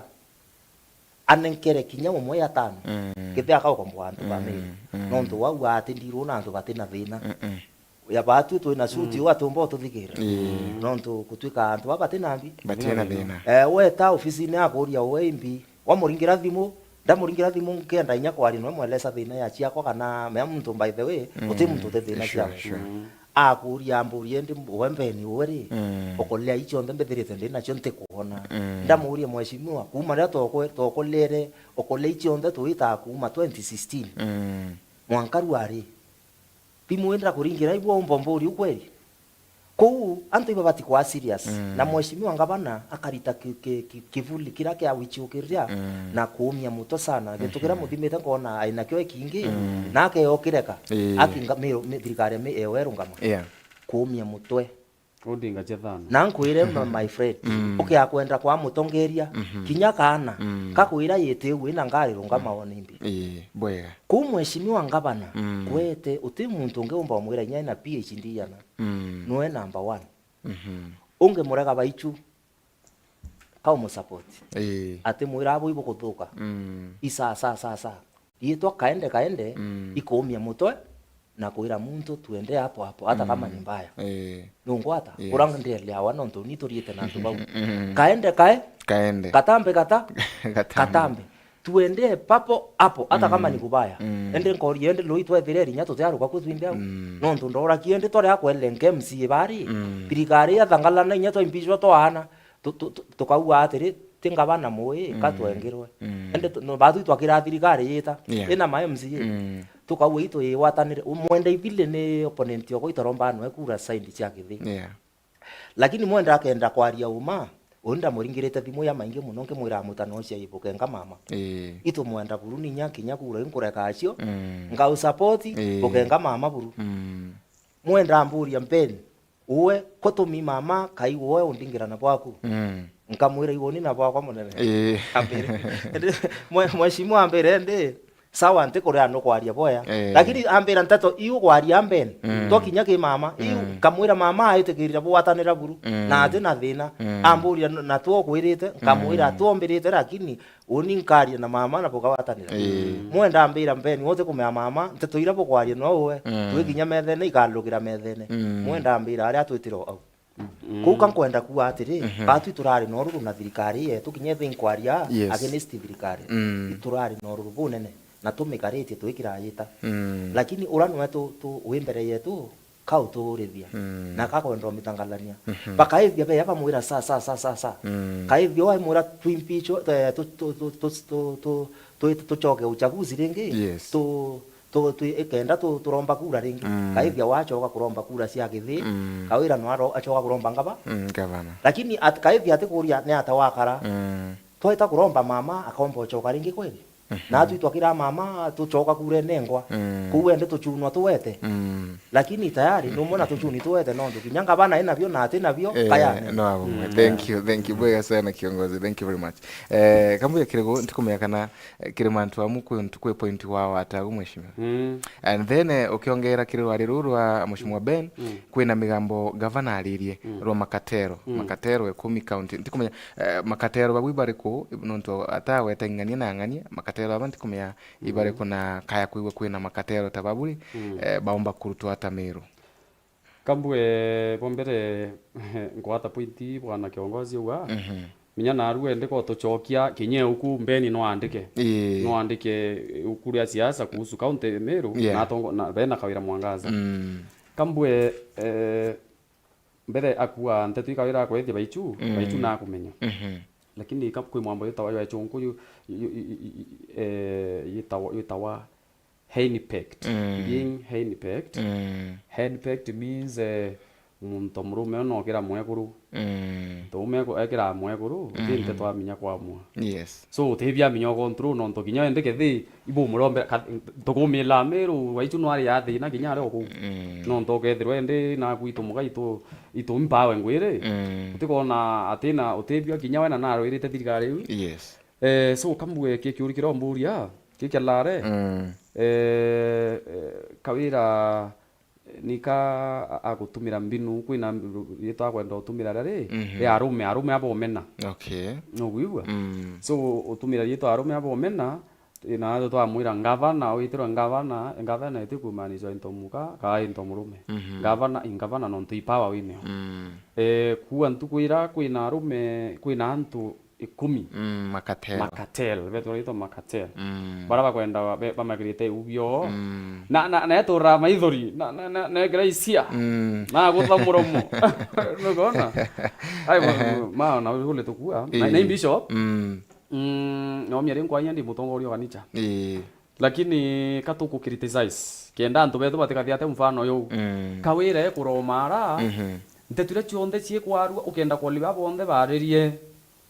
anenkere kinya umwe ya tano. Mm. Githea kaukomboa antu ba Meru. Mm. Nontu wau ati ndiru na antu batina thina. Mm-mm. Ya batu twina suti, mm, ugatumba ututhikira. Ii. Nontu gutwika antu baba batina mbi. Batina thina. Eh, weta ofisine akuria we imbi. Wamuringira thimu, ndamuringira thimu nkenda inya kwaria noe mwelesa thina ya ciakwa kana mea muntu by the way, mm, uti muntu uti thina, sure, ciakwa. Sure. Mm. Akuria amburia indi we mbeni we ri, mm, ukolea icio nthe mbithirite ndi nacio ntikuona. Mm. Ndamuria mheshimiwa, kuma riria tokwe-, tokolere, ukolea icio nthe tuitaa kuma twenty sixteen. Mm. Mwanka rua ri, thimu indira kuringira igua umba mburi ukweri. Kuu antu ibabati kwa serious. Mm. Na mheshimiwa ngavana akarita ki-, ki-, ki-, kivuli kiria kia wichiukiria, mm, na kuumia muto sana. Gintu kiria, mhm, muthimite nkona aina kio ikingi, mm, na akeyokireka. Ii. Akinga mi-, mi-, thirikari mi-, ewe erungama. Yeah. Kuumia mutwe. Odinga cia thano. Na nkwire ma-, my friend, mm, ukiakwenda kwa mutongeria, mhm, kinya kaana, mm, kakwira yiti ugu ina ngari rungama, mm, one imbi. Ii, bwega. Kuu mheshimiwa ngavana, mm, kwete uti muntu ungi umba umwira inya ena P H D yana. Mm. Nwe number one. Mhm. Ungi murega baichu, ka umusupport. Ii. Ati mwira abo ibukuthuka. Mm. Isa, sa, sa, sa. Riitwa kaende kaende, mm, ikuumia mutwe na kwira muntu tuende hapo hapo, hata kama, mm, ni mbaya. Ii. Nungwata? Yes. Kura ndieleawa nontu ni turiite na antu bau. Mm. Kaende kae? Kaende. Katambe kata? Katambe. Katambe. Tuende papo hapo, hata kama, mm, ni kubaya. Mm. Ende nkori, ende lui twethire rinya tutiaruka ku twinde au. Mm. Nontu ndora ki ende twari akwelenge M C A bari. Mm. Thirikari ya thangalana inya twa impeachwa twaana. Tu-, tu-, tu-, tukaua atiri, ti ngavana mui, ka, mm, twengirwe. Mm. Ende tu-, no, batwi twakira thirikari yita, yeah, ina ma M C A. Mm. Tukaua itu igwatanire. Umwenda ithili ni opponent yoko itoromba nwe kura side cia kithi. Yeah. Lakini mwenda akenda kwaria uma, uyu ndamuringirite thimu ya maingi muno nkimwira mutano ucio ibukenga mama. Ii. Itu mwenda buru ni nya kinya kura inkureka acio, mm, ngau support, ii, bukenga mama buru. Mm. Mwenda amburia mbeni, uwe kutumi mama kai uwe undingira na bwaku. Mm. Nkamwira iguni na bwakwa munene. Ii. Ambire. Mwe-, mheshimiwa ambire ndi, Sawa, ntikuria nukwaria boya. Eh. Lakini ambira nteto iu kwaria mbene. Mm. Twakinya ki mama, iu Mm. nkamwira mama aitikirira bwatanira buru. Mm. Na ati na thina. Mm. Amburia, "No-, na twokwirite?" Nkamwira, Mm. "Twombirite, lakini uni nkaria na mama na bukawatanira." Eh. Mwenda ambira mbene, wote kumea mama, nteto ira bukwaria no uwe. Mm. Twikinya methene, ikalugira methene. Mm. Mwenda ambira aria twitiro au. Mm. Kuu ka nkwenda kuuga atiri, Mhm. batu iturari na ururu na thirikari yetu, kinya ithi nkwaria Yes. against thirikari. Mm. Iturari na ururu bunene, na tumikaritie twikirayita. Mm. Lakini ura nwe tu, tu, wi mbere yetu, ka uturithia, Mm. na ka kwenda umitangalania. Mhm. Bakaithia beya bamwira sa, sa, sa, sa, sa. Mm. Kaithia waimwira twimpichwe, eh, tu, tu, tucoke uchaguzi ringi, Yes. tu, tu, tu, ikenda tu, turomba kura ringi. Mm. Kaithia wachoka kuromba kura cia githi, Mm. kawira no aro-, achoka kuromba ngava. Mm, gavana. Lakini at-, kaithia atikuria ni ata wakara. Mm. Tweta kuromba mama, akomba uchoka ringi kweli? Mhm. Na atwi twakira mama, tuchoka kura enengwa. Mm. Kuu ende tuchunwa tuwete. Mm. Lakini tayari, numwe na tuchuni tuwete nontu kinya ngavana ena bio na ati na bio, Eh, kayane. No abumwe. Mm. Thank you, thank you. Bwega sana kiongozi. Thank you very much. Eh, kambuya kirigu, ntikumenya kana Eh, kiri mantu amu kwi ntu-, kwi point wa watagu, mheshimiwa. Mm. And then, eh, ukiongera kiri rwari ruu rwa mheshimiwa Ben, Mm. kwina migambo gavana aririe Mm. rwa makatero. Mm. Makatero ikumi county. Ntikumenya, eh, makatero babu ibariku, nontu ataweta ing'ania na ang'ania, makatero aba ntikumenya Mm. ibariku na kaya kwigua kwina makatero ta babu ri, Mm. eh, baumba kurutwa ata Meru. Kambue, bwa mbere, nkwata pointi bwana kiongozi uga. Mhm. Minya narua ende ko tucokia kinya uku mbeni no andike. Ii. No andike uku ria siasa kuhusu kaunti Meru, Yeah. na atongo-, na bena Kawira Mwangaza. Mm. Kambue, eh, mbere akua nteto ikawira akwethia baichu, Mm. baichu nakumenya. Mhm. Lakini ka-, kwi mwambo yitawa ya chunku yu, yu, yu, yu, yu, eh, yitawa, yitawa henpecked. Mm. Being henpecked. Mm. Henpecked means, eh, muntu murume ona okira mwekuru. Mm. Tuume eku-, ekira mwekuru, Mm. ti nteto twaminya kwamua. Yes. So, utibiaminya ugontu ruu nontu kinya ende kethi, ibumurombera, ka-, tukumila Meru, waichu no ari ya thina kinya ari o kuu. Mm. Nontu ukethirwa ende naku itu muga itu, itu mpawe ngwiri. Mm. Utikona atina utibio kinya we na narwirite thirikari iu. Yes. Eh, so, kambue ki kiuri kiria umburia, ki kia lare. Mm. Eh, eh, Kawira, eh, nika a-, agutumira mbinu, kwina mb-, yitwa akwenda utumira rari, Mhm. ri arume, arume abomena. Okay. Nukwigua? Mm. So, utumira yitwa arume abomena, eh, na twamwira ngavana, witirwe ngavana, ngavana itikumaanisha into muka, kaa into murume. Mhm. Ngavana, i ngavana nontu i power winio. Mm. Eh, kuua ntuku ira kwina arume, kwina antu ikumi. Mm, makatel. Makatel, betwa ritwa makatel. Mm. Bara bakwenda ba-, be-, bamakirite iu bio. Mm. Na, na, na etura maithori, na, na, na, na ekira isia. Mm. Na gutha muromo. Nukona? Ai, ma, ma, na ule tukua. Na, na Ii. Bishop. Mm. Mm, na omia ri nkwaia ndi mutongoria wa ganicha. Ii. Lakini ka tuku criticize. Kenda antu betu batikathia ate mfano yuu. Mm. Kawira ekuromara, Mhm. ntetu iria cionthe ciikwarua, ukenda kwoliba bonthe baririe.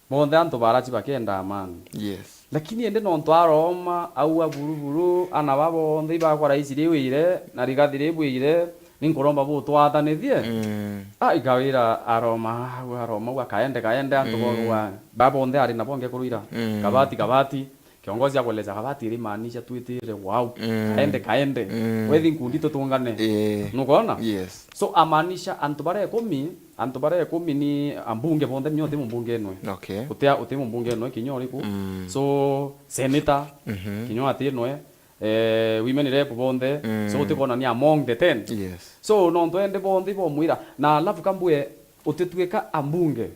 Bonthe antu barachi bakenda amani. Yes. Lakini indi nontu aroma, aua buru buru, ana ba bonthe ibakwa raisi riwire, na rigathi ribwire, ninkuromba butwatanithie. Mm. Ah, ikawira aroma, au aroma, au akaende, kaende, antu Mm. borwa. Ba bonthe ari nabo ngekuru ira. Mm. Kabati, kabati. Kiongozi akweleza kabati iri maanisha twitire, wow. Mm. Kaende, kaende. Mm. Wethi nkundi tutungane. Eh. Nukwona? Yes. So, amaanisha antu baria ikumi, antu baria ikumi ni ambunge bonthe, kinya uti mumbunge enwe. Okay. Uti, uti mumbunge enwe kinya uriku. Mm. So, senator, Mhm. kinya ati enwe, eh, women rep bonthe. Mm. So, uti kwona ni among the ten. Yes. So, nontu ende bonthe ibomwira. Na alafu kambue, utitwika ambunge.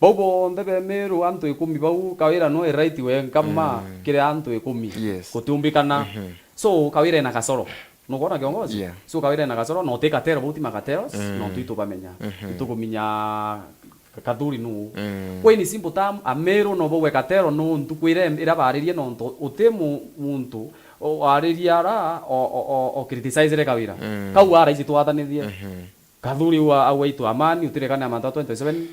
Bau bonthe be Meru, antu ikumi bau, Kawira no e right wenka ma Mm. kiri antu ikumi. Yes. Gutiumbikana. Mhm. So, Kawira ena kasoro. Nukwona kiongozi? Yeah. So, Kawira ena kasoro, na uti katero, bau ti makatero, Mm. nontu itubamenya. Mhm. Itukuminya ka-, kathuri nu. Mm. Kwa in simple term, Ameru no bauwe katero nontu kwira em-, ira baririe nontu uti mu-, muntu o-, waririe ara o, o, o, o criticizire Kawira. Mm. Kau ara ici twatanithie. Mhm. Kathuri wa, au aitu Amani, utirekane na mantu a twenty twenty-seven,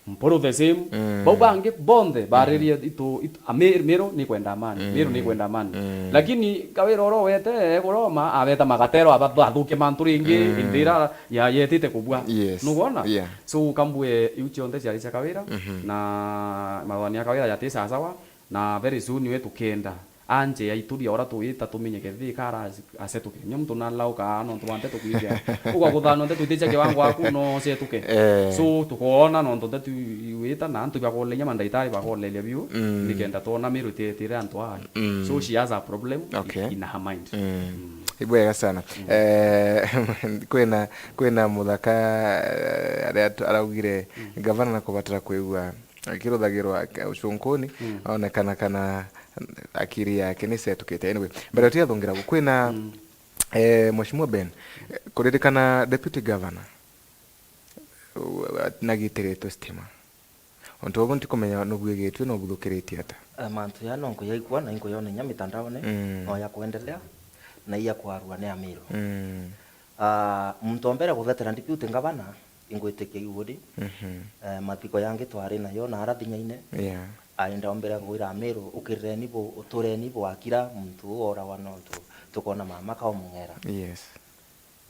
Mpuru the same. Mm. Bau bangi bonthe, baririe itu, itu, a, Mi-, Miru ni kwenda amani, Mm. Miru ni kwenda amani. Mm. Lakini Kawira oro wete, eguroma, abeta magatero, aba-, bathukia mantu ringi, Mm. indi ira ya, yetite kubua. Yes. Nukwona? Yeah. So, kambue iu cionthe ciari cia Kawira, Mhm. na mathani ya Kawira yati sawasawa, na very soon we tukenda. anje ya ituria ora tuwita tumenye kethi ka ara asetukire. Nyo muntu nalauka nontu wa nteto kwithia. Ugaguthanwa nteto iticia kiwango aku no cetuke. Eh. So, tukoona nontu nteto iwita na antu bakoleria mandaitari bakoleria biu, mm, nikenda twona Meru itietire antu aa. Mm. So, she has a problem, okay, in her mind. Mm. Mm. Ibwega sana. Mm. Eh, kwina, kwina muthaka, eh, aria tu-, araugire, mm, gavana na kubatara kwigua akiruthagirwa ucunkuni, mm, onekana kana akiri yake ni cetukite. Anyway, mbere utiathungira kwina, mm, eh, Mheshimiwa Ben, eh, kuririkana deputy governor, u-, nagitiritwe stima. Untu ubu ntikumenya nubwigitue na ubuthukiritie ata? Eh, mantu ya no nkuyaigua na inkuyona inya mitandaone, mm, no ya kuendelea, na iya kwarua ni Amiru. Mm. Ah, muntu wa mbere kuthetera deputy ngavana, ingwitikia iu uri. Mhm. Eh, mathiko yangi twari nayo na ara Thinyaine. Yeah. Aenda ombere ngwira Amiru, ukirireni bu-, utureni bwakira muntu uu orawa nontu tukona mama kaumung'era. Yes.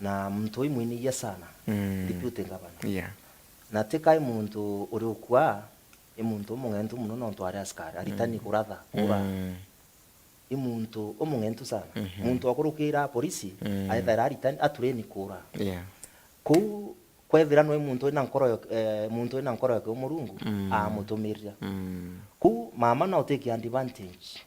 Na muntu uu imwinigia sana, mm, deputy ngavana. Yeah. Na ti kai muntu uri ukua, i muntu umung'entu muno nontu ari askari, aritani, mm, kuratha, kura. Mm. I muntu umung'entu sana. Mhm. Muntu akurukira polisi, mm, aethaira aritani, atureni kura. Yeah. Kuu kwethira nwe muntu wina nkoro ya, eh, muntu wina nkoro ya kiumurungu, mm, amutumirira. Mm. Kuu mama no take advantage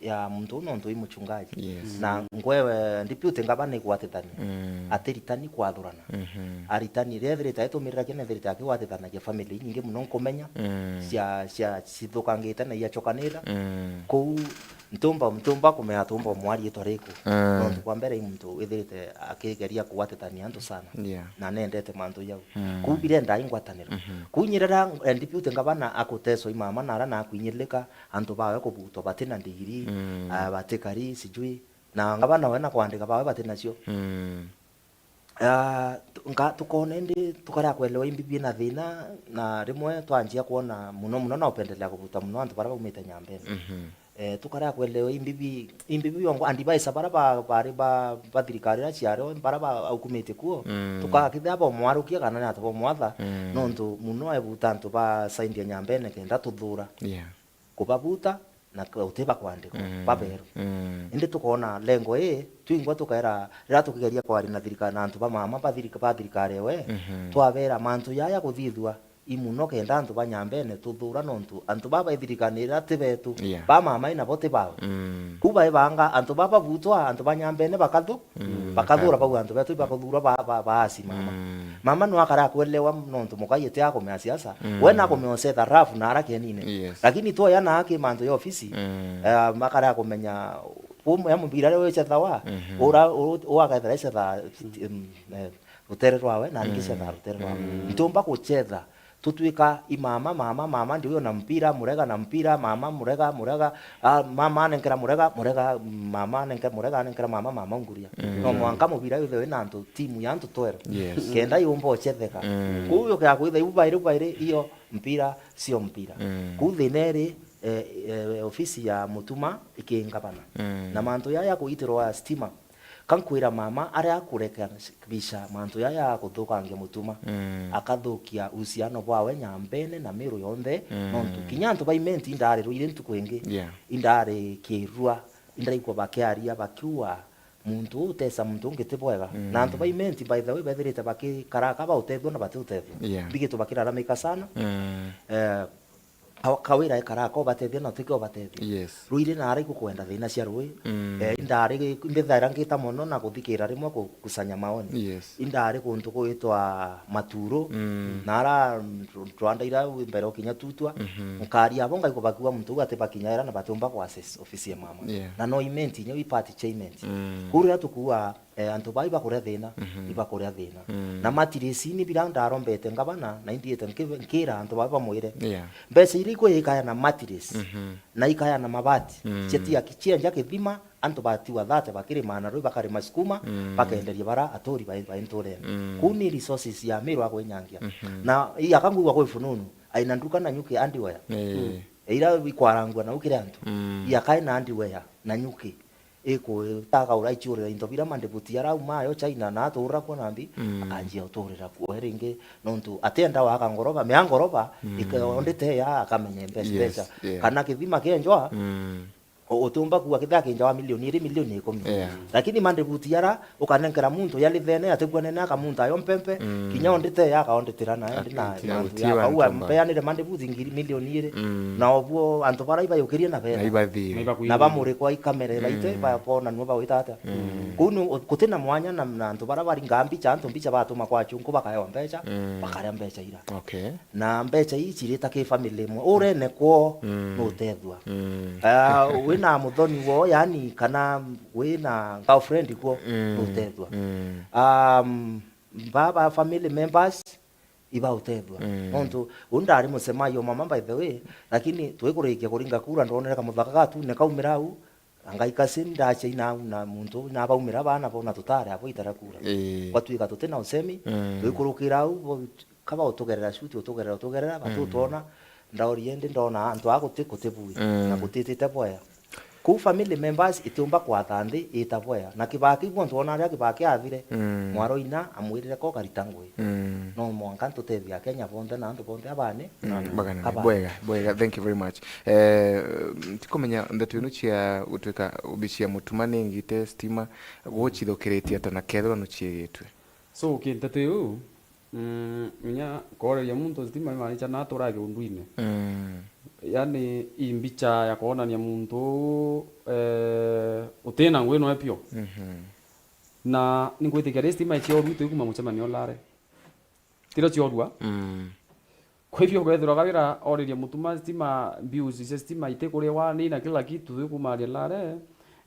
ya muntu uu nontu i muchungaji. Yes. Na ngwewe deputy ngavana igwatithania. Mm. Atiritani kwathurana. Mhm. Aritani riria ethirite aitumirira kina ethirite akigwatithanagia family inyingi muno nkumenya, mm, cia, cia, cithukangite na iachokanira. Mm. Kuu ntumba, ntumba kumenya tumba mwa riitwa riku. Mm. Nontu kwa mbere i muntu withirite akigeria kugwatithania antu sana. Yeah. Na nendete mantu jau. Mm. Kuu birenda ingwataniro. Mhm. Kuu nyirira, eh, deputy ngavana akuteswa i mama nara na akwinyirika, antu bawe kubutwa batina ndigiri, mm, ah, batikari, sijui. Na ngavana we na kwandika bawe batinacio. Mm. Ah, tu-, nga-, tukona indi tukaria kwelewa imbibi na thina, na rimwe twanjia kwona muno muno na upendelea kubuta muno antu baria baumite Nyambene. Mhm. Eh, tukaria kwelewa imbibi, imbibi yongo, advisor baria ba-, bari ba, ba thirikari iria ciario, baria ba-, aukumite kuo, mm, tukakithia bomwarukia kana ni antu bomwatha, mm, nontu muno ebuta antu ba side ya Nyambene kenda tuthura. Yeah. Kubabuta na ka-, uti bakwandikwa, mm, baberu. Mm. Indi tukona lengo ii, twingwa tukaera, riria tukigeria kwaria na thirika-, na antu ba mama ba thirika-, ba thirikari ewe, mhm, twabera mantu yaya kuthithua i muno kenda antu ba Nyambene tuthura nontu antu baba ithirikanira ti betu, yeah, ba mama i nabo ti bawe. Mm. Ku baibanga antu baba butwa, antu ba Nyambene bakathu-, mm, bakathura bau antu betu ibakuthurwa ba, ba, baasi mama. Mm. Mama no akara kwelewa nontu mukai eti akumea siasa. Mm. We nakumea ucetha rafu na ara kienine. Yes. Lakini twoya na aki mantu ya ofisi, mm, eh, makara kumenya um, ya mubira ri wicethawa, mhm, ura, u-, u akethira icetha, mm, eh, rutere rwawe, na ringi, mm, cetha rutere rwawe. Mm. Ntumba kucetha, tutwika i mama, mama, mama, ndi uyo na mpira, murega na mpira, mama, murega, murega, ah, mama anenkera murega, murega, mama anenke-, murega anenkera mama, mama unguria. Mm. No mwanka mubira withwe wina antu, timu ya antu twelve. Yes. Kenda yumba ucetheka. Mm. Kuu uyo kea kwitha iu bairi, bairi, iyo mpira, sio mpira. Mm. Kuu thina iri, eh, eh, ofisi ya Mutuma ikingavana. Mm. Na mantu yaya kuitirwa stima, kankwira mama aria akurekebisha mantu yaya akuthukangia Mutuma, mm, akathukia uhusiano bwawe Nyambene na Meru yonthe, mm, nontu kinya antu ba Imenti indari ruiri ntuku ingi, yeah, indari kirua, indaigua bakiaria bakiuga, "Muntu uu utesa muntu ungi ti bwega." Mm. Na antu ba Imenti, by the way, bethirite bakikaraka bautethua na batiutethua. Yeah. Mbigitwe bakiraramika sana. Mm. Eh, Ka-, Kawira ekara aka ubatethia na utike ubatethia. Yes. Ruiri na ara igukwenda thina cia rui. Mm. Eh, indari gi-, mbithaira ngita mono na kuthikira rimwe ku-, kusanya maoni. Yes. Indari kuntu gwitwa Maturo. Mm. Na ara nd-, ndwanda ira mbere ukinya Tutwa. Mhm. Nkaria abo ngaigua bakiuga muntu uu ati bakinya era na batiumba ku access ofisi ya mama. Yeah. Na no Imenti, nyo i party cha Imenti. Mm. Kuu riria tukuuga eh, antu baa ibakuria thina, mhm, ibakuria thina. Mm. Na mattress ni bira ndarombete ngavana, na indiite nki-, nkira antu baa bamwire. Yeah. Mbeca iria ikuyikaya na mattress, mhm, na ikaya na mabati, mm, cia tia ki-, cienja kithima, antu batiwa thate bakirima na rui bakarima sukuma, mm, bakenderia bara aturi bai-, bai nturene. Mm. Kuu ni resources ya Meru akwinyangia. Mhm. Na i akangwigua kwi fununu, aina nduka na nyuki underwear. Eh. Mm. Ira ikwarangua na ukire antu. Mm. I akae na underwear na nyuki. Ikutagaura ichiurira into bira mandibuti arauma ayo China na aturira kuo nambi, mm, akanjia uturira kuo ringi, nontu atienda waka ngoroba, mea ngoroba, mm, ika-, ondete ya akamenya mbeca, yes, mbeca. Yeah. Kana kithima kienjwa, mm, Utiumba kuuga kithea kinja wa milioni iri, milioni ikumi. Yeah. Lakini mandibuti yara ukanenkera muntu yali thene, atigua nene akamunta yo mpempe, mm, kinya ondite ya akaonditira nayo. Ati-, ndi na ati-, mantu ati ya kaua, mpeanire mandibuti ngiri milioni iri. Mm. Na obuo antu bara ibayukirie na bera. Na ibathire. Na ibakwire. Na bamurikwa ikamere baite, mm, ba-, bona nuo bawita atia. Mm. Kuu ni u-, gutina mwanya na, na antu bara baringa mbicha, antu mbicha batuma kwa chunku bakaewa mbecha, mm, bakaria mbecha ira. Okay. Na mbecha ii cirita ki family imwe. Urene kwoo, mm, nutethua. Mm. Ah, wina muthoni woo, yani, kana wina girlfriend kwoo, mm, nutethua. Mm. Um, baba family members, ibautethua. Mm. Nontu, u ndari mucemaio mama, by the way, lakini twikurikia kuringa kura, ndonere kamuthaka gatu, nikaumira au, Anga ikasi ndacia ina na muntu nabaumira bana bona tutare abo itara kura. Ii. Gwatuika tuti na usemi, mm, twikurukira au, bo, kaba utugerera shuti, utugerera, utugerera, mm, batutona, ndaorie ndi ndona antu a guti, guti bui, mm, na gutitite bwea. Kuu family members itiumba kwatha nthi ita bwea. Na kibaki bonthe wona aria kibaki athire, mm, mwaro ina amwirire ko karita ngui. Mm. No mwanka ntutethia Kenya bonthe na antu bonthe abane. Mm, bagana. Bwega, bwega. Thank you very much. Eh, ntikumenya ndeto ino cia gutuika ubicia mutuma ni ngite stima, gucithukiritie ata na kethirwa nuciigitwe? So, ki nteto iu, mm, inya kooreria muntu stima imaanisha na atura kiundwine. Mm. Yani, i mbicha ya kwonania muntu uu, eh, utina ngui noe pio. Mhm. Na ningwitikia ri stima iciorua itu ikuma mucemanio lare. Tirio ciorua. Mm. Kwa hivyo, ukethirwa Kawira oririe mutuma stima, bills cia stima itikuriwa ni na kila kitu, ikumaria lare,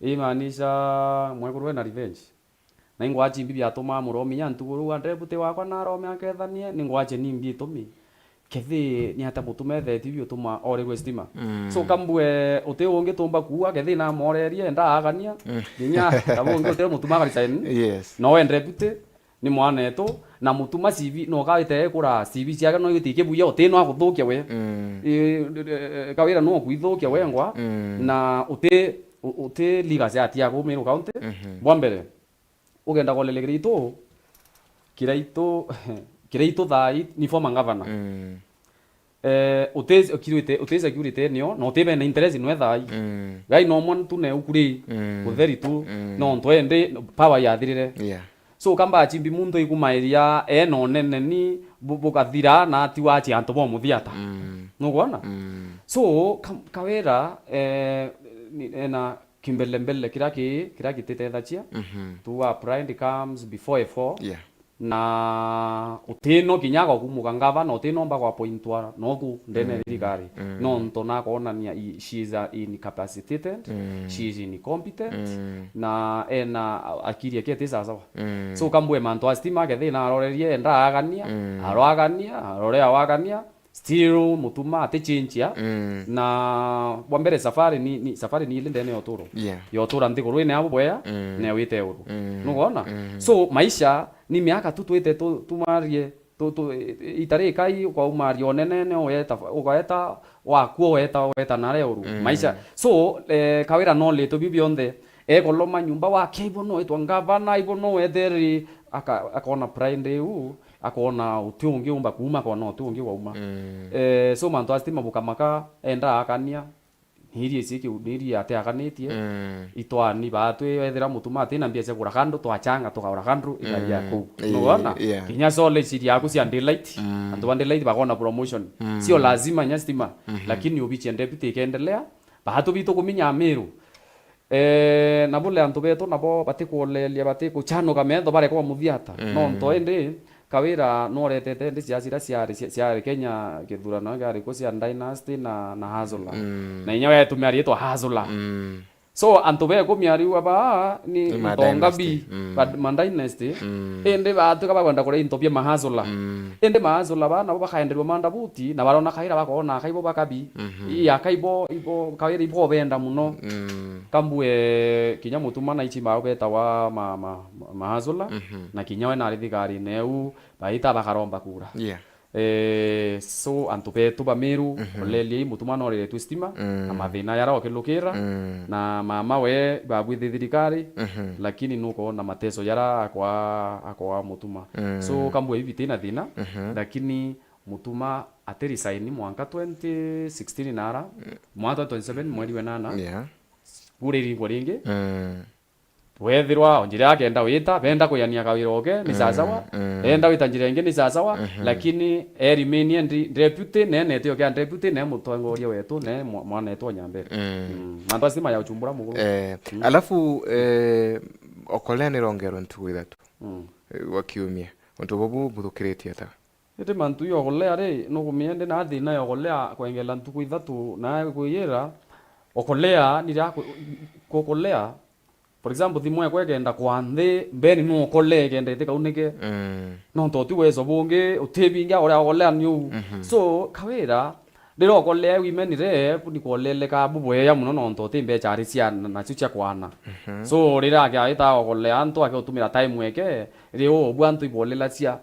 imaanisha mwekuru ena revenge. Na ingwa chimbi biatuma muromi ya ntuguru wa deputy wakwa na arome akethanie, ni ngwache ni mbi itumi. Kethi ni ata mutuma etheti biutuma orirwe stima. Mm. So, kambue uti ungi tumba kuua, kethi na amorerie, enda agania. Mm. Kinya kaba ungi uti mutuma akari sign. Yes. No ende deputy. Ni mwanetu, na mutuma C V, no kawite ekura C V ciake no igiti kibuya, uti no aguthukia we. Mm. I, e, e, Kawira no kwithukia we ngwa, mm, na uti, u-, uti legacy ati yaku Meru County. Mhm. Bwa mbere, ugenda kolele Kiraitu, Kiraitu, Kiraitu thai ni former governor. Mm. Eh, uti security, uti security nio, na uti bena interest nwe thai. Mm. Gai no mwa tu ne ukuri, mm, utheri tu, mm, no ntu ende power yathirire. Yeah. So, kamba achimbi muntu ikumairia, e no nene ni bu-, bukathira na ati wachi antu bo muthiata. Mm. Nukwona? Mm. So, kam-, Kawira, eh, ni, ena kimbelembele kira ki, kira gititethachia. Mhm. Tuga pride comes before a fall. Yeah. Na utino kinya gwa kumuka ngavana, utinomba gwa pointwa noku ndene ya thirikari. Mm. Nontu nakonania i-, she is a incapacitated, mm, she is incompetent, mm, na ena a-, akiri yake iti sawasawa. Mm. So, kambue mantu a stima, kethi na arorerie, enda agania, mm, aroagania, arore awagania, still mutuma ati change ya. Mm. Na bwa mbere safari ni, ni, safari ni ile ndene ya uturo. Yeah. Ya utura nthiguru ine abo bwea, mm, na wite uru. Mm. Nukwona? Mm. So, maisha ni miaka tu twite tu-, tumarie, tu-, tu-, i-, itari ikai ukaumaria unenene, ueta, ugaeta, wakua ueta, ueta nare uru. Mm. Maisha. So, eh, Kawira no litu biu bionthe. Ekoloma nyumba wakia ibo no etwa ngavana, ibo no etheri, aka-, akona pride iu, akona uti ungi umba kuuma, akona uti ungi wauma. Mm. Eh, so mantu a stima bukamaka, enda akania, niri isi kiu, niri ate akanitie, mm, itwani batwi, ethira mutuma ati na mbia cia kugura kandu, twachanga tukagura kandu, igari ya, mm, kuu. Ii, nuwona? Yeah. Kinya sole ciri yaku cia daylight, mm, antu ba daylight bakona promotion. Mm. Sio lazima nya stima, mhm, lakini ubichia deputy ikendelea, batu bitu kuminya Meru. Eh, na bule antu betu nabo batikuoleria, batikuchanuka metho bareka muthiata. Mm. Nontu indi Kawira noretete ndi ciaci iria ciari, cia-, ciari Kenya, githurano kiari ku cia Dynasty na, na Hustler. Mm. Na inya wetumia riitwa Hustler. Mm. So, antu bekumia riu aba ni, ni Ntonga B, dynasty. Mm. Bad-, ma dynasty. Mm. Indi batuika bakwenda kuria into bia ma Hustler. Mm. Indi ma Hustler ba nabo bakaenderua mandabuti, na barona Kawira bakona kaibo bakabi. Mhm. Ii, aka ibo, ibo, Kawira ibo benda muno. Mm. Kambue kinya mutuma na ichi bao betawa ma, ma, ma, ma Hustler, mhm, na kinya we nari thikarine eu, baita bakaromba kura. Yeah. Eh, so antu betu ba Meru, mhm, oleliei mutuma noreretwe stima, mm, na mathina yara okilukira, mm, na mama we babwithi thirikari, mhm, lakini nukwona mateso yara akwa, akwa mutuma. Mm. So kambue ibi tina thina, mhm, lakini mutuma ati resign mwanka twenty sixteen nara, mm, mwanka twenty twenty-seven mweri wa nana. Yeah. Buriringwa ringi. Mm. Wethirwa o njira akenda wita, benda kuyania kawira oke, ni sasawa. Mm. Enda wita njira ingi, ni sasawa. Mhm. Lakini erimenia ndi-, deputy, ne netio kia deputy, ne mutongoria wetu, ne mwa-, mwana wetu wa Nyambere. Mm. Mm. Mantu acio ti ma ya uchumbura muguru. Eh, mm. Alafu, eh, okolea ni rongerwe ntuku ithatu. Mm. Eh, wa kiumia. Untu bubu buthukiritie ata? Indi mantu ya okolea ri, nukumenya ndi na thina ya okolea kwengela ntuku ithatu na kwiyira, okolea ni ria ku-, kukolea. For example, thimu ekwa ikenda kwa nthi, mbeni nukolee ikenda itikaunike. Mm. Nontu uti wezo bungi, utibingia uria okolea ni uu. Mhm. So, kawira, riria okolea women rep, ni kwoleleka bubwea muno nontu uti mbecha ari cia, nacio cia kwana. Mhm. So, riria ake aita okolea antu, ake utumira time eke, ri uu, bu antu ibwolelacia.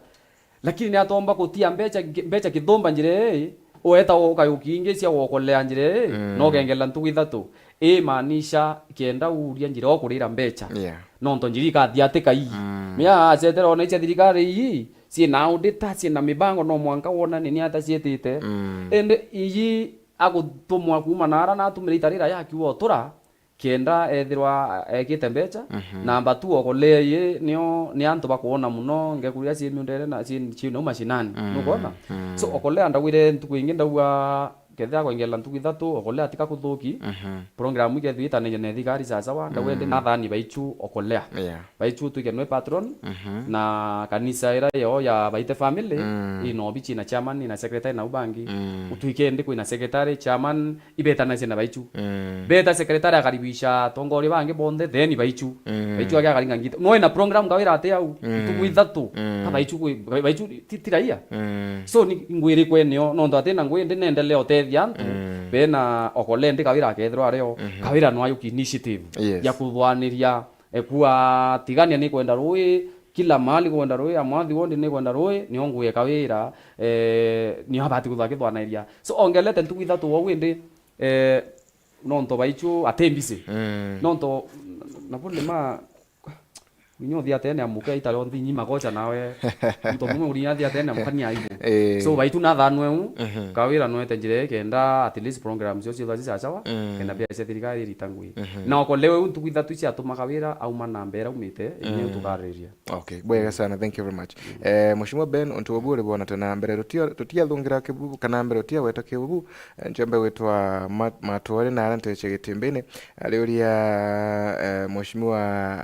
Lakini ni atomba kutia mbecha, mbecha kithumba njira ii, ueta ukayuki ingi cia guokolea njira ii, mm, na ukengela ntuku ithatu. Ii maanisha kenda uuria njira ukurira mbecha. Yeah. Nontu njira ikathia atika ii. Mm. Mia acetera ona icia thirikari ii, ciina auditor, ciina mibango, no mwanka wonane ni ata ciitite. Mm. Indi iji agutumwa kuuma naara na atumire itarira yakiuga utura, kenda ethirwa ekite mbecha. Mhm. Namba two, okolea ii nio, ni antu bakwona muno ngekuria cii miundere na cii, cii nau mashinani. Mm, nukwona? Mm. So, okolea ndagwire ntuku ingi ndauga, kethira kwengela ntuku ithatu, okolea tika kuthuki. Mhm. Program ikethirwa itanenja na thirikari sasawa, ndauga indi, mm, nathani baichu okolea. Yeah. Baichu twike nwe patron, mhm, na kanisa ira yo ya Baite family, mm, ino obichi na chairman na secretary na ubangi. Mm. Utwike ndi kwina secretary, chairman, ibetanacia na baichu. Mm. Beta secretary akaribisha atongoria bangi bonthe, then baichu. Mm. Baichu ake akaringa ngita. No ina program kawira ati au, mm, ntuku ithatu. Mm. Ka baichu kwi-, ba-, baichu ti, ti raia. Mm. So ni ngwiri kwenio, nontu ati na ngwi ndi nendelea utethia antu, mm, bena okolea ndi kawira akethirwa ario, mhm, kawira no ayuki initiative, yes, ya kuthwaniria, e, kua tigania ni kwenda rui, kila mahali kwenda rui, ya mwathi wondi ni kwenda rui, nio ngwi e kawira, e, nio abati kuthwa akithwanairia. So, ongelete ntuku ithatu wau indi, eh, nontu baichu ati mbisi. Mm. Nontu, na, na bule ma, inya uthia tene amuke itaro nthi nyi magocha nawe. Nontu mumwe uri athia tene amuka ni aibu. Eh. So, baichu nathanwe u, mhm, kawira nwete njira ii kenda at least program cio ciothe cicacawa, mm, kenda mbia cia thirikari iritangwi. Mhm. Na okolewe u ntuku ithatu ciatuma kawira auma na mbere aumite, inye, mm, tukaririria. Okay, bwega sana, thank you very much. Mm. Eh, Mheshimiwa Ben, untu bubu uri bwona tena mbere, tutia-, tutiathungira kibubu, kana mbere utiagweta kibubu, eh, njombe gwitwa Ma-, Matwari na aria nteche gitimbini, ariuria, eh, Mheshimiwa,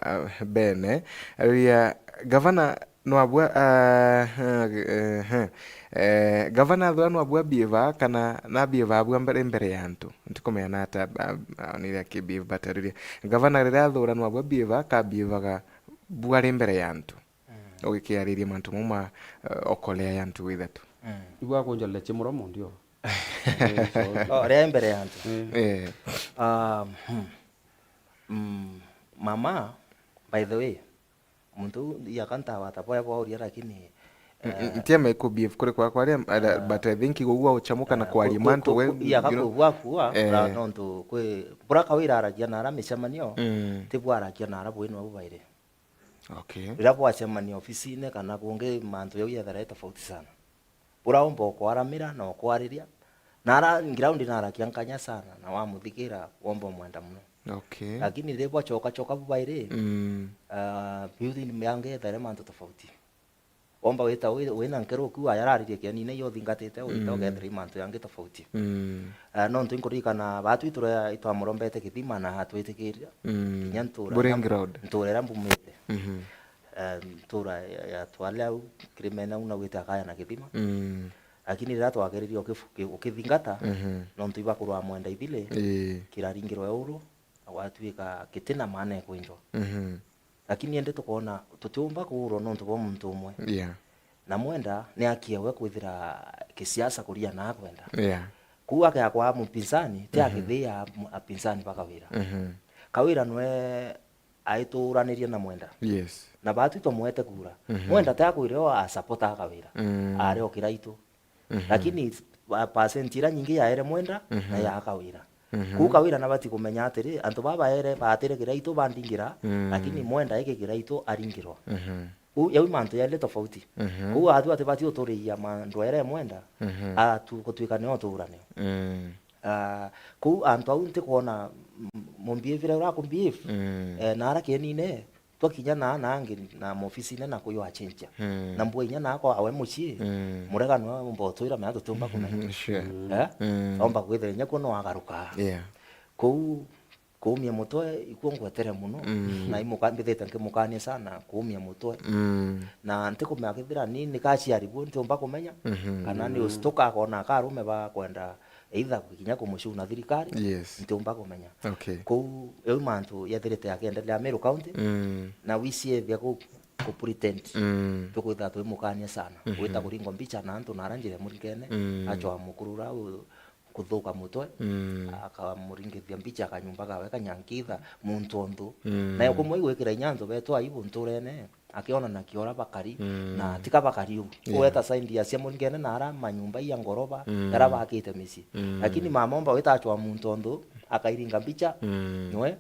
eh, Ben, eh, ariuria, gavana nwabua, ah, eh, eh, eh, gavana athura nwabua bieva, kana nabieva abua mbere, mbere ya antu? Ntikumenya nata, ah, ah, onire akibieva, but ariuria, gavana riria athura nwabua bieva, kabievaga bwari mbere ya antu. Mm. Ugikiariria mantu mau ma, eh, okolea ya ntuku ithatu. Mm. Igua kunjolera chimuromo ndio. Eh, so, oh, ria mbere ya antu. Eh. Eh. Um, hmm. Mm, mama, by the way, muntu u yaka ntawata boya bwauria, lakini, mm, mm, eh, ntieme ku behave kuri kwa kwaria, ah, but I think igua uchamuka na, eh, kwaria ku-, mantu ku-, we, ku-, yaka you know, kugua kua, eh, na nontu kwi, bura kawira aragia na ara micemanio, mm, ti bwaragia na ara bwino au bairi. Okay. Riria bwacemania ofisine kana kungi, mantu jau yethera i tofauti sana. Bura umba ukwaramira na ukwariria, na ara ground narakia nkanya sana, na wamuthikira, womba umwenda muno. Okay. Lakini riria bwachoka choka bubairi, mm, ah, building yangi yethera i mantu tofauti. Womba wita wi-, wina nkero ukiuga yararirie kianine iyo uthingatite, wita, mm, ukethira i mantu yangi tofauti. Mm. Ah, nontu inkuririkana baatwi tura itwamurombete kithima na atwitikiria. Mm. Kinya ntura, burying ground, ntura iria mbumite. Mhm. Eh, ntura ya, ya Twale au, kirimene au naugite akaya na kithima. Mm. Lakini riria twakeririe ukifu-, ki-, ukithingata, mhm, nontu ibakurwa mwenda ithile, ii, kiraringirwa uru, na gwatuika gitina maana ya kwinjwa. Mhm. Lakini indi tukoona tutiumba kuurwa nontu bwa muntu umwe. Yeah. Na mwenda ni akie we kwithira kisiasa kuria na akwenda. Yeah. Kuu akea kwa mupinzani, ti, mhm, akithia mu-, apinzani ba Kawira. Mhm. Kawira nwe aituranirie na mwenda. Yes. Na baatwi twamwete kura. Mhm. Mwenda ti akwire o a supporter a Kawira. Mm. Ari o kiraitu. Mhm. Lakini pa-, percent iria nyingi yaere mwenda, mhm, na ya Kawira. Mhm. Kuu Kawira nabati kumenya atiri, antu baa baere baatire kiraitu bandingira, mm, lakini mwenda iki kiraitu aringirwa. Mhm. Kuu yau mantu yairi tofauti. Mhm. Kuu atu atibati uturiia mandu ere mwenda, mhm, atu gutwika nio turanio. Mm. Ah, kuu antu au ntikwona m-, mumbehave uria urakumbehave. Mm. Eh, na ara kienine, twakinya na, na angi na mobisine na kuywa chencha. Mm. Na mbwa inya na akwa awe mucii, Mm. Murega nwe mbotwira mea tutiumba kumenya. Sure. Eh? Mm. Omba kwithira inya kuo no agaruka. Yeah. Kuu kuumia mutwe ikuo ngwetere muno, Mm. na imuka-, mbithite nkimukania sana kuumia mutwe. Mm. Na ntikumenya kethira ni, ni kaciari buo ntiumba kumenya, Mhm. kana ni ustuka akona akarume ba kwenda either kinya kumucuna thirikari, Yes. ntiumba kumenya. Okay. Kuu, eu mantu yethirite yakiendelea Meru County, Mm. na wiciethia ku, ku pretend, Mm. tukwithira twimukania sana. Mhm. Gwita kuringwa mbicha na antu na ara njira muringene, Mm. achwa mukuru ura u-, kuthuka mutwe, Mm. akamuringithia mbicha akanyumba kawe kanyankitha muntu onthu. Mm. Nayo kumwe igwikira inya antu betu aibu nturene, akiona na kiora bakari, Mm. na tika bakari u. Yeah. Uweta side ya cia muringene na ara manyumba ya ngoroba, Mm. ara bakite micii. Mm. Lakini mama omba wita achwa muntu onthu, akairinga mbicha, Mm. nwe,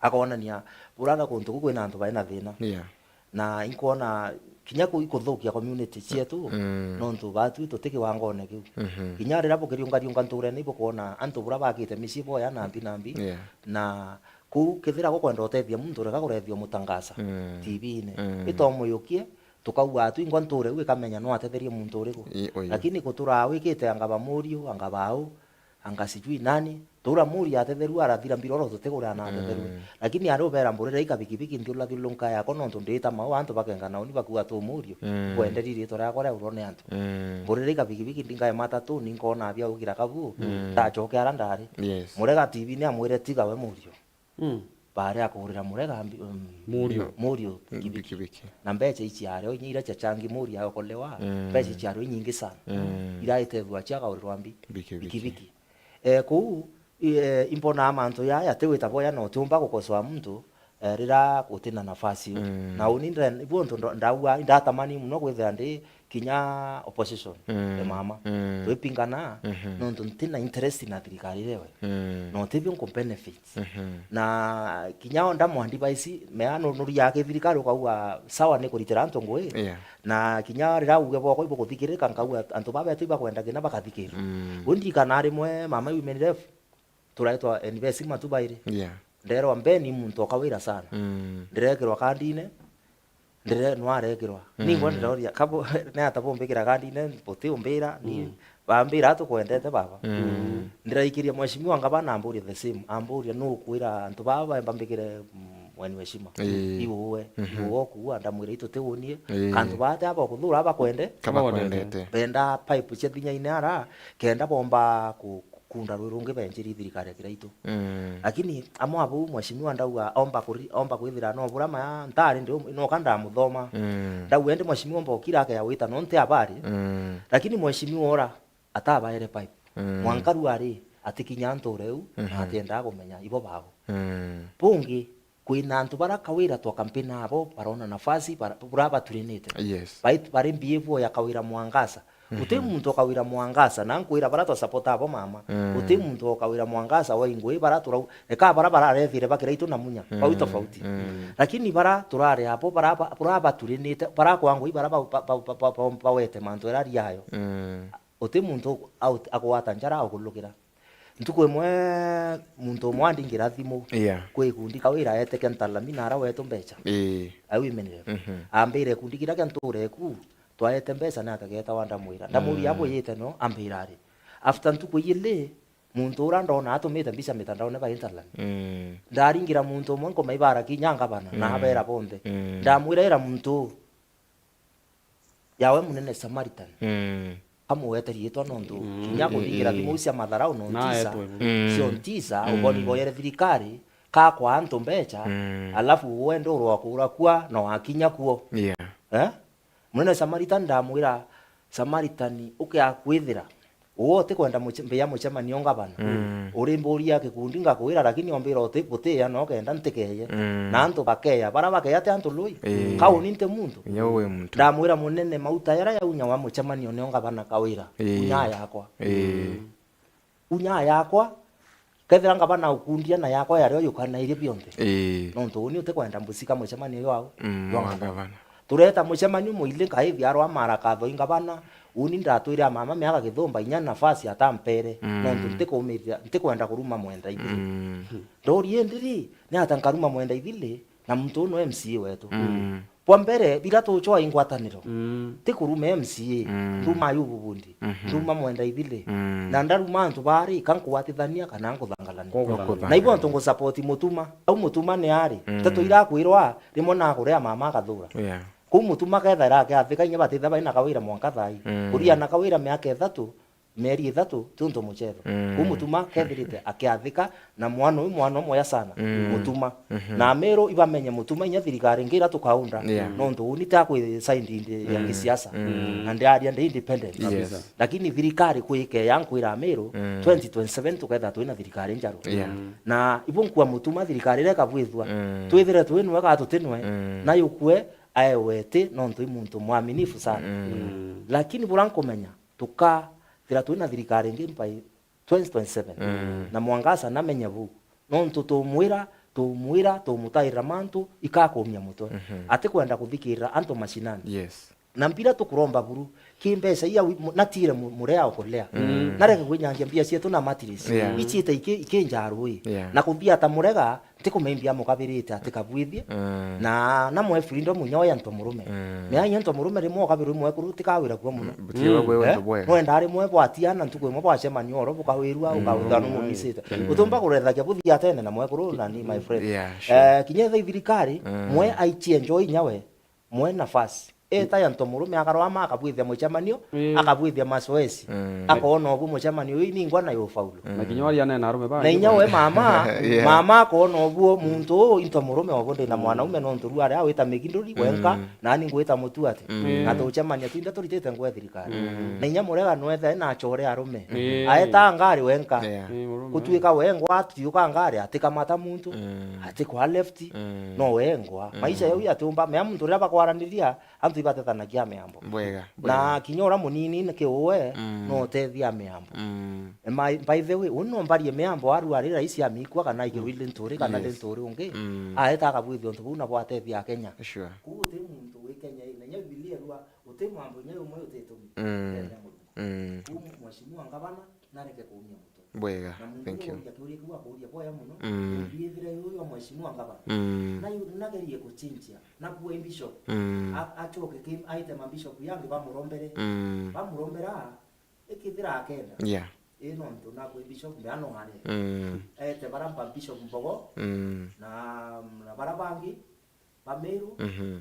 akonania burara kuntu ku kwina antu baina thina. Yeah. Na inkwona kinya ku-, ikuthukia community cietu, Mm. nontu batu tuti kiwangone kiu. Mhm. Kinya riria bukiriungariunga nturene, ibukwona antu bura bakite micii boya nambi nambi. Yeah. Na kuu kethira gukwenda utethia muntu, rega kurethia mutangasa Mm. T V-ini. Mm. Itomuyukie, tukauga tu ingwa nture iu ikamenya no atetherie muntu uriku. I-, ui. Lakini kutura wikite anga ba muriu, anga ba au, anga sijui nani, tuura muri atetheru arathira mbiroro tutigure anathetherue. Mm. Lakini ari ubera mburira ikabikibiki nthiulathiulunka yakwa nontu ndita mau antu bakenga nauni bakua tu muriu, Mm. bwenderi ritwa riakwa ria urone antu. Mm. Mburira ikabikibiki ndingae matatu, ninkona bia ugira kabu, Mm. ndacoke ara ndari. Yes. Murega T V ni amwire tiga we muriu. Mm. Baari akurira murega mbi-, um, Muriu. Muriu, Mm, bikibiki. Bikibiki. Na mbecha iciario inya iria ciachangi muriu aokolewa, Mm. mbecha iciario inyingi sana. Mm. Iraitethua ciakaurirwa mbi-, Bikibiki. Bikibiki. Eh, kuu, i-, eh, imbonaa mantu yaya ti gwita boya na utiumba gukosoa muntu, eh, rira gutina nafasi iu. Mm. Na uni ndre-, ibu untu ndo-, ndauga, indatamani muno kwithira ndi kinya opposition, Mm. e mama. Mm. Twipingana, Mhm. nontu ntina interest na thirikari iria we. Mm. Na utibio nku benefits. Mhm. Na kinya o ndamu advice, mea nu-, nuria kithirikari ukauga, sawa ni kuritira antu ngui. Yeah. Na kinya riria uge bwakwa ibukuthikirika, nkauga antu baba betu ibakwenda kina bakathikirwa. Mm. Undikana rimwe mama women rep, turaitwa anniversary matubairi. Yeah. Nderwa mbeni muntu okawira sana. Mm. Ndirekirwa kandine, ndire-, nwarekirwa. Mm. Ningwa ndiroria, kabo, ni ata bumbikira kandine, buti umbira, ni Mm. bambira, "Tukwendete baba." Mm. Ndiraikiria mheshimiwa ngavana amburia the same, amburia, "Nu ukwira antu baba bambikire, mm, mweni heshima?" Ii. Iu uwe, Mhm. iu okuua, ndamwira, "Itu ti unie." Ii. Kantu bate aba kuthura aba kwende. Kaba Kaba kwendete. Kwendete. Benda pipe cia thinya-ini ara, kenda bomba ku-, kunda rwi rungi benjiri thirikari ya Kiraitu. Mm. Lakini amwe abau mheshimiwa ndauga omba kuri-, omba kwithira no bura maya ntari ndi um-, noka ndamuthoma. Mm. Ndauga indi mheshimiwa omba ukira ake ya wita no nti abari. Mm. Lakini mheshimiwa ora atabaere pipe. Mm. Mwanka riu ari atikinya nture u, na Mhm. atiendaa kumenya ibo bao. Mm. Bungi, kwina antu bara kawira twa campaign abo, barona nafasi, bara-, bura baturinite. Yes. Bait-, bari mbiibu ya kawira mwangaza. Guti Mhm. muntu okawira mwangaza, na nkwira bara twa support abo mama. Mm. Guti muntu okawira mwangaza wa ingui bara turau-, eka bara bararethire bakira itu na munya, bau Mm, tofauti. Mm. Lakini bara turari abo, bara ba-, bura baturinite, bara kwa ngui bara ba-, ba-, bawete mantu era riayo. Mm. Uti muntu au-, agwata njara augulukira. Ntuku imwe muntu umwe andingira thimu. Yeah. Kwi gikundi kawira eteke ntalami na ara wetu mbecha. Ii. Au imenere. Mhm. Ambire gikundi kiria kia nture eku, twaete mbecha na akageta wa ndamwira. Ndamuria Mm. abuyite no, ambira ari. After ntuku ijiri, muntu ura ndona atumite mbica mitandaone bari ntalami. Mm. Ndaringira muntu umwe nkoma ibara kinya ngavana, na Mm. abera bonthe. Mm. Ndamwira ira muntu yawe munene Samaritan. Mm. Amuwete riitwa nontu Mm. kinya kuringira Eh, eh. thimu cia matharau no ntisa. Naetwe. Mm. Cio ntisa, Mm. uboni boyere thirikari, kakwa antu mbecha, Mm. alafu wende urwa kuura kua, no akinya kuo. Yeah. Eh? Munene Samaritan ndamwira, Samaritan uke akwithira. Uwe utikwenda muce-, mbia mucemanio ngavana. Mm. Urimburia gikundi ngakwira, lakini ombira uti-, butiya no kenda ntikeye. Mm. Na antu bakeya, bara bakeya ti antu lui. Ii. Kauni nti muntu. Inya uwe muntu. Ndamwira munene mauta yara yaunya wa mucemanio nio ngavana kawira. Ii. Unya yakwa. Ii. Unya yakwa. Kethira ngavana ukundia na yakwa yario yukanairie bionthe. Ii. Nontu uni utikwenda mbucika mucemanio jwao, Mm, jwa wa ngavana. Ngavana. Tureta mucemanio muili, nkaithi arwa mara kathoi ngavana, uni ndatwire a mama miaka Githumba inya nafasi atampere, mm, nontu ntikumirira, ntikwenda kuruma mwenda ithili. Mm. Ndori indi ri, ni ata nkaruma mwenda ithili na muntu unu M C A wetu? Mm. Bwa mbere, bira tucwa i ngwataniro, mm, ti kuruma M C A, mm, nduma yu bubundi, mhm, nduma mwenda ithili, mm, na ndaruma antu bari, ka nkuatithania kana nkuthangalania. Kuthangala. Na ibo antu ngusupport Mutuma. Au Mutuma ni ari, mm, nteto irakwirwa, rimwe nakurea mama akathura. Yeah. Kuu Mutuma kethira akiathika inya batitha baina Kawira mwanka thai. Mm. Kuria na Kawira miaka ithatu, mieri ithatu, ti untu muchetho. Mm. Kuu Mutuma kethirite akiathika na mwana uyu, mwana umwe ya sana, mm, Mutuma. Mhm. Na Amiru ibamenye Mutuma inya thirikari ingi ira tukaunda, yeah, nontu uni ta kwi side indi ya, mm, kisiasa. Mm. Na ndiaria ndi independent. Yes. Kabisa. Lakini thirikari kwikeya nkwira Amiru, mm, twenty twenty-seven tukethira twina thirikari njaru. Yeah. Mm. Na ibu nkua Mutuma thirikari ira ikabwithua, mm, twithire twinwe kana tutinwe, mm, na yukue aewe ti nontu i muntu mwaminifu sana. Mm. Mm. Lakini bura nkumenya, tukathira twina thirikari ingi by twenty twenty-seven. Mm. Na Mwangaza namenye buu. Nontu tumwira, tumwira, tumutairira mantu ikakumia mutwe. Mhm. Atikwenda kuthikirira antu mashinani. Yes. Na mpira tukuromba buru, ki mbeca ia wi-, mu-, natire mu-, murea okulea. Mm. Nareke kwinyangia mbia cietu na mattress. Yeah. Iciite iki-, ikinja rui. Yeah. Na kuthia ta murega, ntikumenya mbia mukabirite atikabwithie. Mm. Na namwe freedom inya oya nto murume. Mm. Mea inya nto murume rimwe ukabirwa i mwekuru tikawira kuo muno. Mm, butiwa bwe, eh? Wento bwe. Nwenda rimwe bwatiana ntuku imwe bwacemania oro bukawirua, mm, ukawirua, mm, numu misite. Mm. Utumba kurethagia buthia tene na mwekuru na ni my friend. Yeah, sure. Eh, kinya tha thirikari, mm, mwe aichie njoi nyawe. Mwe nafasi. Eta ya nto murume akarwama, akabwithia mucemanio, mm, akabwithia masoesi. Mm. Akoona obu mucemanio uyu ningwa na yufaulu. Mm. Na kinya waria nena arume ba. Na inya we mama, yeah, mama akoona obuo muntu uu into murume obo ndi na, mm, mwanaume nontu rua aria wita miginduri, mm, wenka, nani ngwita mutu ati. Mm. Na tucemania twinthe turitite ngwe thirikari. Mm. Na inya murega nwethe na achore arume. Mm. Aeta ngari wenka. Yeah. Mm, murume. Gutuika wengwa atiuka ngari atikamata muntu. Mm. Atikwa left. Mm. No wengwa. Mm. Maisha yau yatiumba, mea muntu riria bakwaraniria, antu ibatethanagia miambo. Bwega, na bwega. Kinya uria munini ni kiuwe, mm, no utethia miambo. Mm. Ma-, by the way, uni no mbarie miambo aru ari raisi amikua kana ikirwa, mm, ile nturi kana, yes, le nturi ungi, mm, aeta akabwithia untu buu na bwatethia Akenya. Sure. Kuu uti muntu wi Kenya ii, na inya Bibilia irua uti mambo inya yumwe utitumi. Mm. Kenya Murungu. Mm. Kuu mheshimiwa ngavana nareke kuumia mutwe. Bwega, thank you. Na muntu uria kiuria kiu akuuria boya muno, mm, uria ithira yuyu wa mheshimiwa ngavana. Mm. Na yu-, nagerie kuchinjia. Nakuo i bishop. Mm. A-, acoke ki-, aite mabishop yangi bamurombere. Mm. Bamurombera, ikithira akenda. Yeah. Ii nontu nakuo i bishop, mea no are. Mm. Ete bara ba bishop Mbogo, mm, na, na bara bangi, ba Meru, mhm,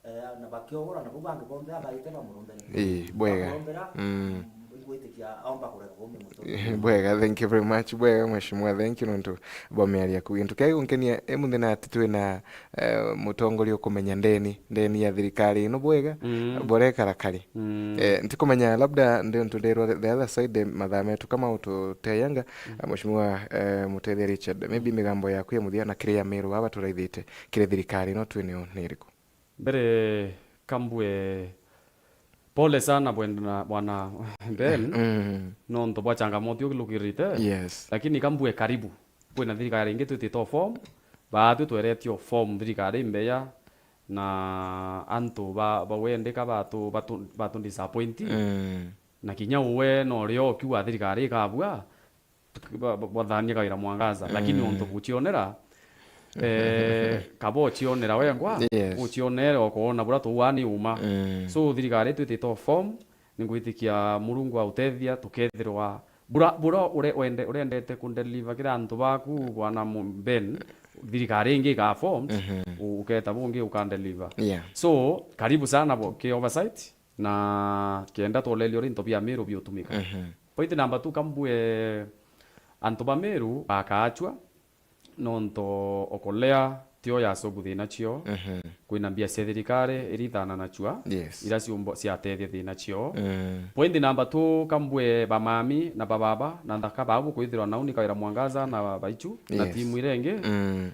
eh, na bakiogora, nabo bangi bonthe agaite bamurombere. Ii, bwega. Bamurombera, mm, mm, ingwitikia aomba kurega kuumia mutwe. Bwega, thank you very much. Bwega, mheshimiwa, thank you nontu bwa miario yaku. Gintu kia gunkenia, imunthi nati twina eh, mutongoria ukumenya ndeni, ndeni ya thirikari ino bwega, mm, borekara kari. Mm. Eh, ntikumenya labda ndi untu ndirwa the other side, mathaa metu kama ututeyanga, mm, eh, Mheshimiwa, eh, Muteithia Richard, maybe migambo yaku ya muthia na kiri ya Meru baba turaithite kiri thirikari ino twinio ni iriku? Mbere kambue pole sana bwena, bwana Ben, mm, nontu bwa changamoto iu lukirite. Yes. Lakini kambue karibu. Kwina thirikari ingi twitite o form, baatwi tweretio form thirikari imbeya, na antu ba, bawendeka batu, batu, batu disappoint. Mm. Na kinya uwe no rio kiuga thirikari ikabua, ba, ba, bwathania Kawira Mwangaza. Lakini, mm, untu bucionera, eh, kaba ucionera wengwa, yes, ucionere okoona bura tuuani uma. Mm. So, thirikari twitite o form, ningwitikia Murungu autethia, tukethirwa bura, bura ure-, wende-, urendete kundeliver kiri antu baku, bwana Mu-, Ben, thirikari ingi iga formed, mhm, u-, uketa bungi ukandeliver. Yeah. So, karibu sana bo-, ki oversight, na kenda tuleria uria into bia Meru biutumika. Mhm. Point number two, kambue antu ba Meru bakaachwa, nontu okolea tio yasobu thina cio. Mhm. Kwina mbia cia thirikari iria ithananachua, yes, iria ciumbo-, ciatethia thina cio. Mm. Point number two, kambue bamami na bababa na nthaka bau bukwithirwa nau ni Kawira Mwangaza na baichu na, yes, timu iria ingi. Mm.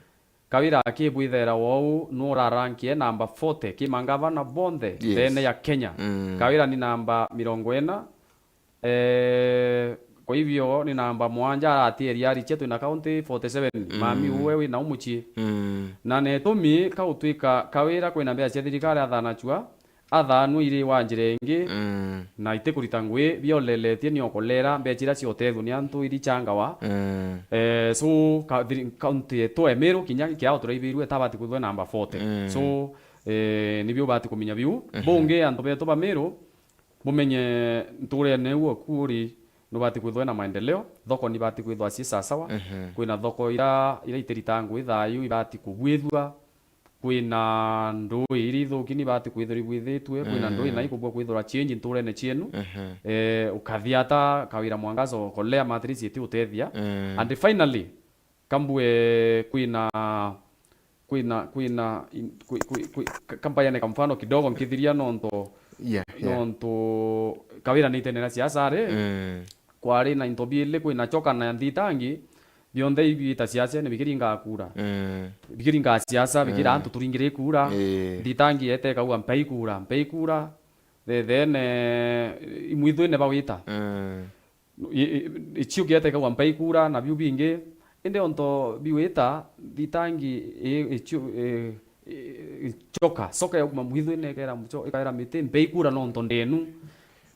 Kawira akibwithera wou nurarankie namba forty ki mangavana bonthe, yes, nthene ya Kenya. Mm. Kawira ni namba mirongo ina, eh, Kwa hivyo, ni namba mwanja aratieri arichia twina county forty seven. Mm. Mami uwe wina umuchie. Mm. Na netumi kautwika Kawira kwina mbeca cia thirikari athanachua, athanua iri wa njira ingi, mm, na itikurita ngui, bioleletie ni okolera mbeca iria ciotethua ni antu iri changawa. Mm. Eh, so, ka-, thiri-, county yetu ya Meru kinya kia authorizirwe itabati kwithwa namba forty. Mm. So, eh, nibio ubati kuminya biu. Mhm. Bungi antu betu ba Meru, bumenye nturene iu oku uri, nubati kwithwa na maendeleo, thoko nibati kwithwa ci sasawa, mhm, kwina thoko ira, ira itirita ngui thayu ibati kubwithua, kwina ndui iri ithuki nibati kwithirwa ibwithitue, kwina ndui, mm, na ikubua kwithirwa change nturene cienu. Mhm. Eh, ukathia ata Kawira Mwangaza okolea matrisi iti utethia. Mm. And finally, kambue kwina, kwina, kwina, in-, kwi-, kwi-, kwi-, ka-, kambayane ka mfano kidogo nkithiria nontu, yeah, yeah, nontu Kawira ni itene na siasa ari, mm, kwari na into biili, kwina Choka na Nthitangi, bionthe ibi ita siasa ni bikiringaa kura. Mm. Bikiringaa siasa, bikira, mm, antu turingire kura. Ii. Nthitangi ete kaua mpei kura, mpei kura. Thethene, imwithwine bawita. Mm. I-, i-, icio giete kaua mpei kura na biu bingi. Indi onto biwita, Nthitangi, i-, icio, i-, i-, icoka, coka ya kuma mwithwine ikera mucho, ikaira miti, mpei kura nonto ndenu.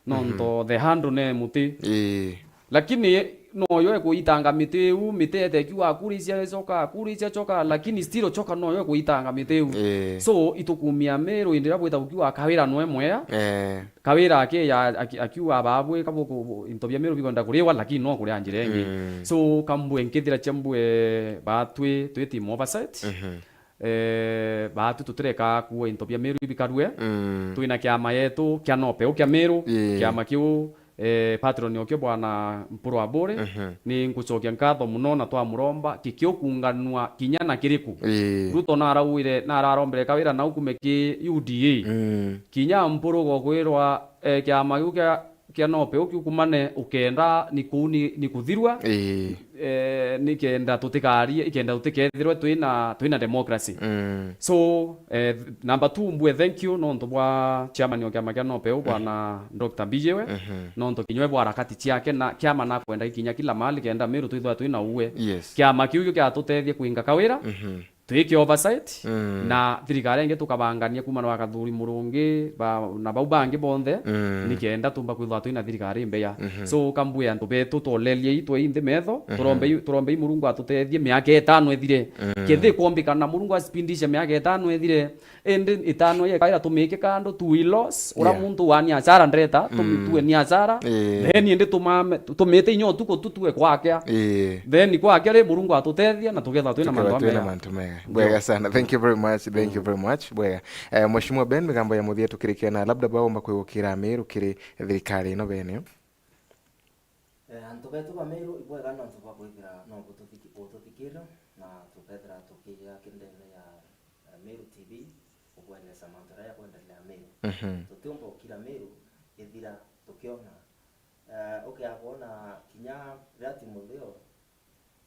Nonto, mhm, the handle ne muti. Ii. Lakini noyo ekuitanga miti iu, miti ete ikiuga, "Kura icia Choka, kura icia Choka," lakini still Choka noyo ekuitanga miti iu. Ii. So, itukumia Meru indi iria bwita gukiuga Kawira nwe mwea. Eh. Kawira aki-, ya-, aki-, akiuga, "Babwe, kabuku, bu-, into bia Meru bikwenda kuriwa, lakini no kuria njira ingi." Mm. So, kambue nkithira cia mbue batwi, twi team oversight. Mhm. Eh, baatu tutireka kuua into bia Meru ibikarue. Mm. Twina kiama yetu kia Nopeu kia Meru, ii, kiama kiu, eh, patron okio Bwana Mpuru Aburi, mhm, ni ngucokia nkatho muno na twamuromba kikiukunganua kinya na kiriku. Ii. Ruto narauire, nararombere Kawira nau kume ki U D A. Mm. Kinya Mpuru gokwirwa, eh, kiama kiu kia kia Nopeu kiu kumane ukenda ni kuu ni, ni kuthirua. Ii. Eh, nikenda tutikarie, ikenda tutikethirwe twina, twina democracy. Mm. So, eh, number two, mbue thank you nontu bwa chairman wa kiama kia Nopeu, mm, Bwana Doctor Mbijiwe, mhm, nontu kinywe bwa harakati ciake na kiama nakwenda gikinya kila mahali kenda Meru twithwa twina uwe. Yes. Kiama kiu gio kiatutethie kwinga Kawira. Mhm. Twike oversight, mm, na thirikari ingi tukabangania kuma na Kathuri Murungi, ba, na bau bangi bonthe, mm, nikenda tumba kwithwa twina thirikari mbeya. Mhm. So, kambue antu betu, toleliei twe inthi metho, mhm, turombei, turombei Murungu atutethie miaka itano ithire. Mm. Kethi ikombikana Murungu aspindishe miaka itano ithire, indi itano iyo ikaira tumike kando, tu will loss, ura, yeah, muntu wa ni asara ndeta, tumi-, mm, tue ni asara. Eh. Then indi tumame, tumite inya utuku tutue kwakea. Eh. Then kwakea ri Murungu atutethia na tukethwa twina mantu amega. Tukethwa twina mantu mega. Ndio. Bwega sana. Thank you very much. Thank you, mm, very much. Bwega. Eh, Mheshimiwa Ben, migambo ya muthia tukirikia na labda baomba kwigukira Meru kiri thirikari ino bene. Eh, antu betu ba Meru, ibwega nontu bwa kwithira no gututhiki-, gututhikira na tukethira tukigia ki ndene ya, ya Meru T V, kukueleza mantu jaria jakwendelea Meru. Mhm. Tutiumba gukira Meru, ithira tukiona, eh, ukia kwona kinya riria Timotheo,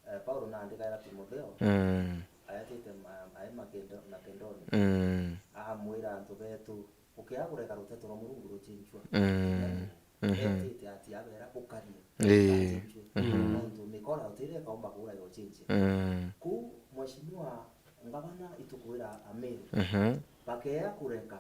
eh, Paulo naandikaira Timotheo, mm, aetite ma-, maai Makendo-, Makedoni. Mm. Amwira antu betu, ukia kureka ruteto rwa Murungu rucinchua. Mm. Mhm. Etite ati abera bukarie, ii, rucinchue. Mhm. Nontu mikora utire ikaumba kuura yocinchia. Mm. Ku, Mheshimiwa Ngavana, itukwira Ameru, mhm, bakea kureka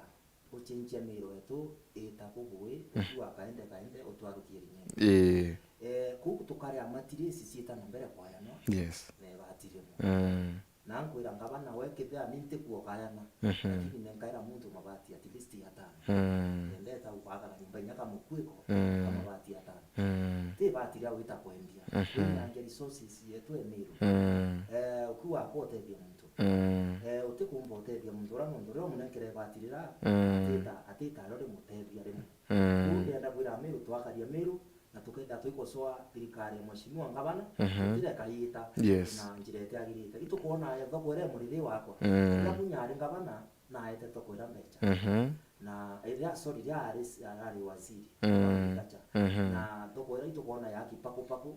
gucinchia miiro yetu ita bubui, mhm, ukiuga kaende kaende utwarukie ring'eni. Ii. Eh, ku tukarea matirisi ciita na mbere kwayana, yes, na ibatire mo. Mm. Na nkwira ngavana, we kethira ni ntikua ukayana, mhm, lakini nenkaira muntu mabati at least atano. Mm. Ndeta ukwaka kanyumba inya kamukuiko, mm, ka mabati atano. Mm. Ti ibati ria gwita kwendia. Mhm. Kwinangia resources yetu e Meru. Mm. Eh, ukiuga akwa utethia muntu. Mm. Eh, utikumba utethia muntu uria nontu riria umunenkere ibati rira, mm, atita, atita ario rimutethia rimwe. Mm. Riu ndienda kwira Meru, twakaria Meru, na tukethira twikosoa thirikari ya Mheshimiwa Ngavana, mhm, tutireka yiita, yes, na njira itiagirite. Itukwona thoko iria imuriri wakwa. Mm. Riria Munya ari ngavana, naete thoko iria mbecha. Mhm. Na iria, sorry, riria ari, ari waziri, mm, wa agriculture. Mhm. Na thoko iria itukwona ya kipakupaku,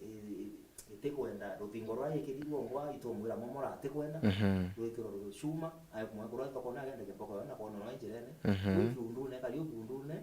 i-, itikwenda ruthingo rwa ikiri rwongwa, itumwira momora atikwenda, mhm, rwikirwe rucuma, aikumwe kurwa thoko na agendagia mbogo yo na kwona no njirene. Mhm. Rwi kiundune, kari o kiundune,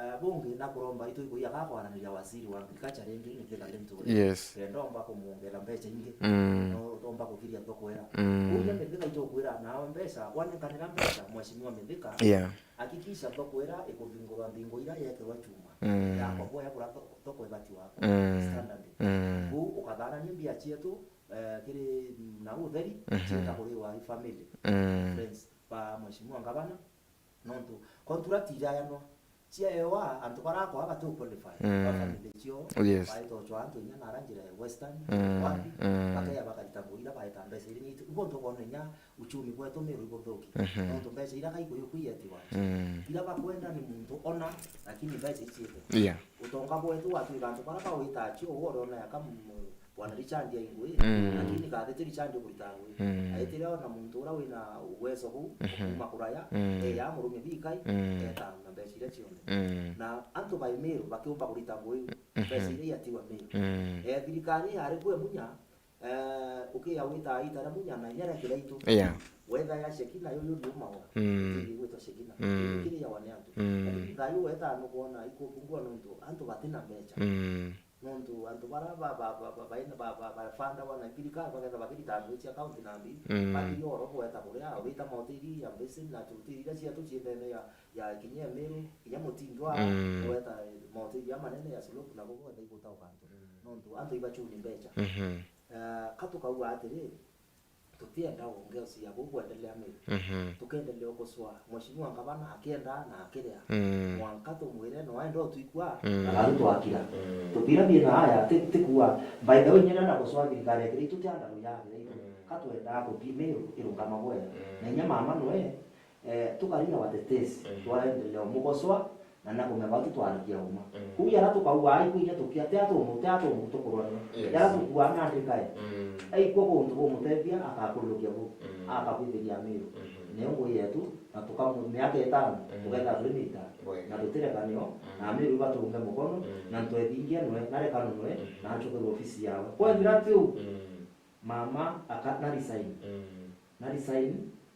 Eh, bungi nakuromba itu ikuya gakwaraniria waziri wa agriculture ringi Mithika Linturi. Yes. Kenda omba kumwongera mbeca ingi. Mm. No omba kukiria thoko ira. Mm. Uria Mithika itukwira nawe mbeca, wanenkanira mbeca, Mheshimiwa Mithika. Yeah. Hakikisha thoko ira ikuthingurwa nthingo ira yekirwa chuma. Mm. Yako boya kura tho-, thoko ibati wako. Mm. Standard. Mm. Ku ukatharania mbia cietu, eh, kiri na utheri, Mhm. ciita kuri wa family. Mm. Friends ba Mheshimiwa Ngavana. Nontu contract irayanwa ciaewa antu barakwa batu qualify. Mm. Ba family cio, yes, baitochwa antu inya nara njira ya Western, mm, wapi, mm, bakeya bakarita ngugi ira baeta mbeca iria nyitu. Ibo ntu ukona inya uchumi bwetu Meru ibuthuki. Mhm. Nontu mbeca ira kaikuyukuyetiwa. Mm. Ira bakwenda ni muntu ona, lakini mbeca iciite. Yeah. Utonga bwetu watwika antu bara bawita achio, uria urona ya kamu Bwana Richard aingwi, mm, lakini kathiti Richard ukurita ngui. Mm. Aitire ona muntu uria wina uwezo buu, mhm, kuma kuraya, mm, eya murumia bikai, mm, eta na mbeca iria cionthe. Mm. Na antu ba Meru bakiumba kurita ngui, mhm, mbeca iria iatiwa Meru. Mm. Eh, thirikari yari kwe munya, eh, ukiya wita ita ria munya na inya ria kiraitu. Yeah. Wetha ya Shekina yo yo riumawa. Mm. Kiri gwitwa Shekina. Mm. Kiri ya wane antu. Mm. Lakini thayu weta no kuona ikupungua nontu antu batina mbeca. Mm. Nontu antu bara ba, ba, ba, ba, baina, ba, ba, ba fanda wana thirikari, bagetha bakirita mbeca cia county na mbi, mm, bakiria oro gweta kuria, wita mahoteli ya Basin na hoteli iria ciatu ciendene ya, ya kinya ya Meru, kinya Mutindwa, mm, gweta mahoteli ya manene ya Slope na gugu gweta igutauka antu. Mm. Nontu antu ibachuni mbeca. Mhm. Eh, ka tukauga atiri, tutienda wongeocia buu bwendelea Meru. Mhm. Tukendelea ukosoa. Mheshimiwa Ngavana akienda na akiria. Mm. Mwanka tumwire no aenda utwikua, mm, na bado twakira. Mm. Tupira bina haya, ti, ti kuwa. By the way, nyenda na kosoa thirikari ya kiraitu ti andaru ya kiraitu. Mm. Ka twendaa kuthii Meru irungama bwega. Mm. Na inya mama nwe, eh, tukarina watetesi. Mm. Twaendelea umukosoa, na nakumenya batu twaragia uma. Mm. Kuu yara tukauga, ai, kuu inya tukia, ti atu mu-, ti atu mu-, tukurwania. Yes. Yara tukua na andikae. Mm. Aikua kuntu bumutethia, akakurukia bu, mm, akabwithiria Meru. Mhm. Niyo ngui yetu, na tukamu-, miaka itano, mm, tukethira turi mita. Bwega. Na tutirekanio, mm, na Meru batunge mukono, mm, na ntwethingia nwe, na rekano nwe, mhm, na nchukuru ofisi yawe. Kwethira tiu, mm, mama aka-, na resign. Mm. Na resign,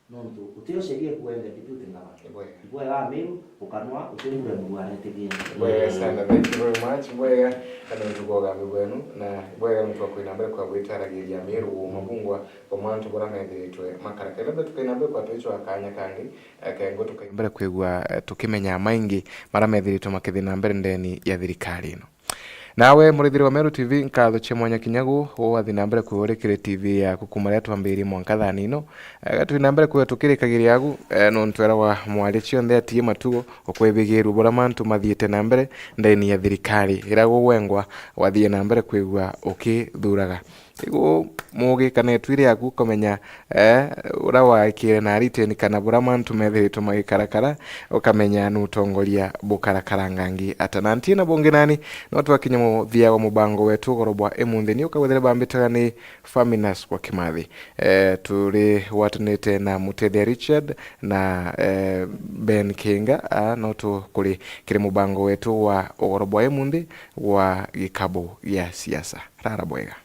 nontu utio sheria ikuenda deputy ngavana. Ibwega. Ibwega Meru, ukanwa, utembure muru arete gina. Ibwega sana, thank you very much. Ibwega, kana ntuko ugambi bwenu, na ibwega ntu wa kwina mbere kwa gwitaragiria Meru, mabungwa, kwa mantu bura methiritwe makarakara. Labda tukaina mbere kwa twicwa kanya kangi, eh, kengo tukaina mbere kwigua, eh, tukimenya maingi mara methiritwe makithina mbere ndeni ya thirikari ino. Nawe murithiri wa Meru T V, nkatho cia mwanya kinya gu, wathi na mbere kwigua uri kiri T V yaku kuma riria twambirie mwanka thani ino. Eh, gatwi na mbere kwigua tukirikagiria agu, eh, nontu era wa mwaria cionthe atie matugo, ukwibigirua bura mantu mathiite na mbere ndeni ya thirikari, ira gugwengwa wathie na mbere kwigua ukithuraga. Igu mugi kana itwire yaku ukamenya, eh, ura waikire na ariteni kana bura mantu methiritwe magikarakara, ukamenya ni utongoria bukarakara ngangi ata. Na ntina bungi nani, no twakinya muthia wa mubango wetu ugoro bwa imunthi. Ni ukagwethire bambitaga ni Faminas wa Kimathi. Eh, turi gwatanite na Mutethia Richard na, eh, Ben Kinga, a, no tukuri kiri mubango wetu wa ugoro bwa imunthi wa gikabu gia siasa. Rara bwega.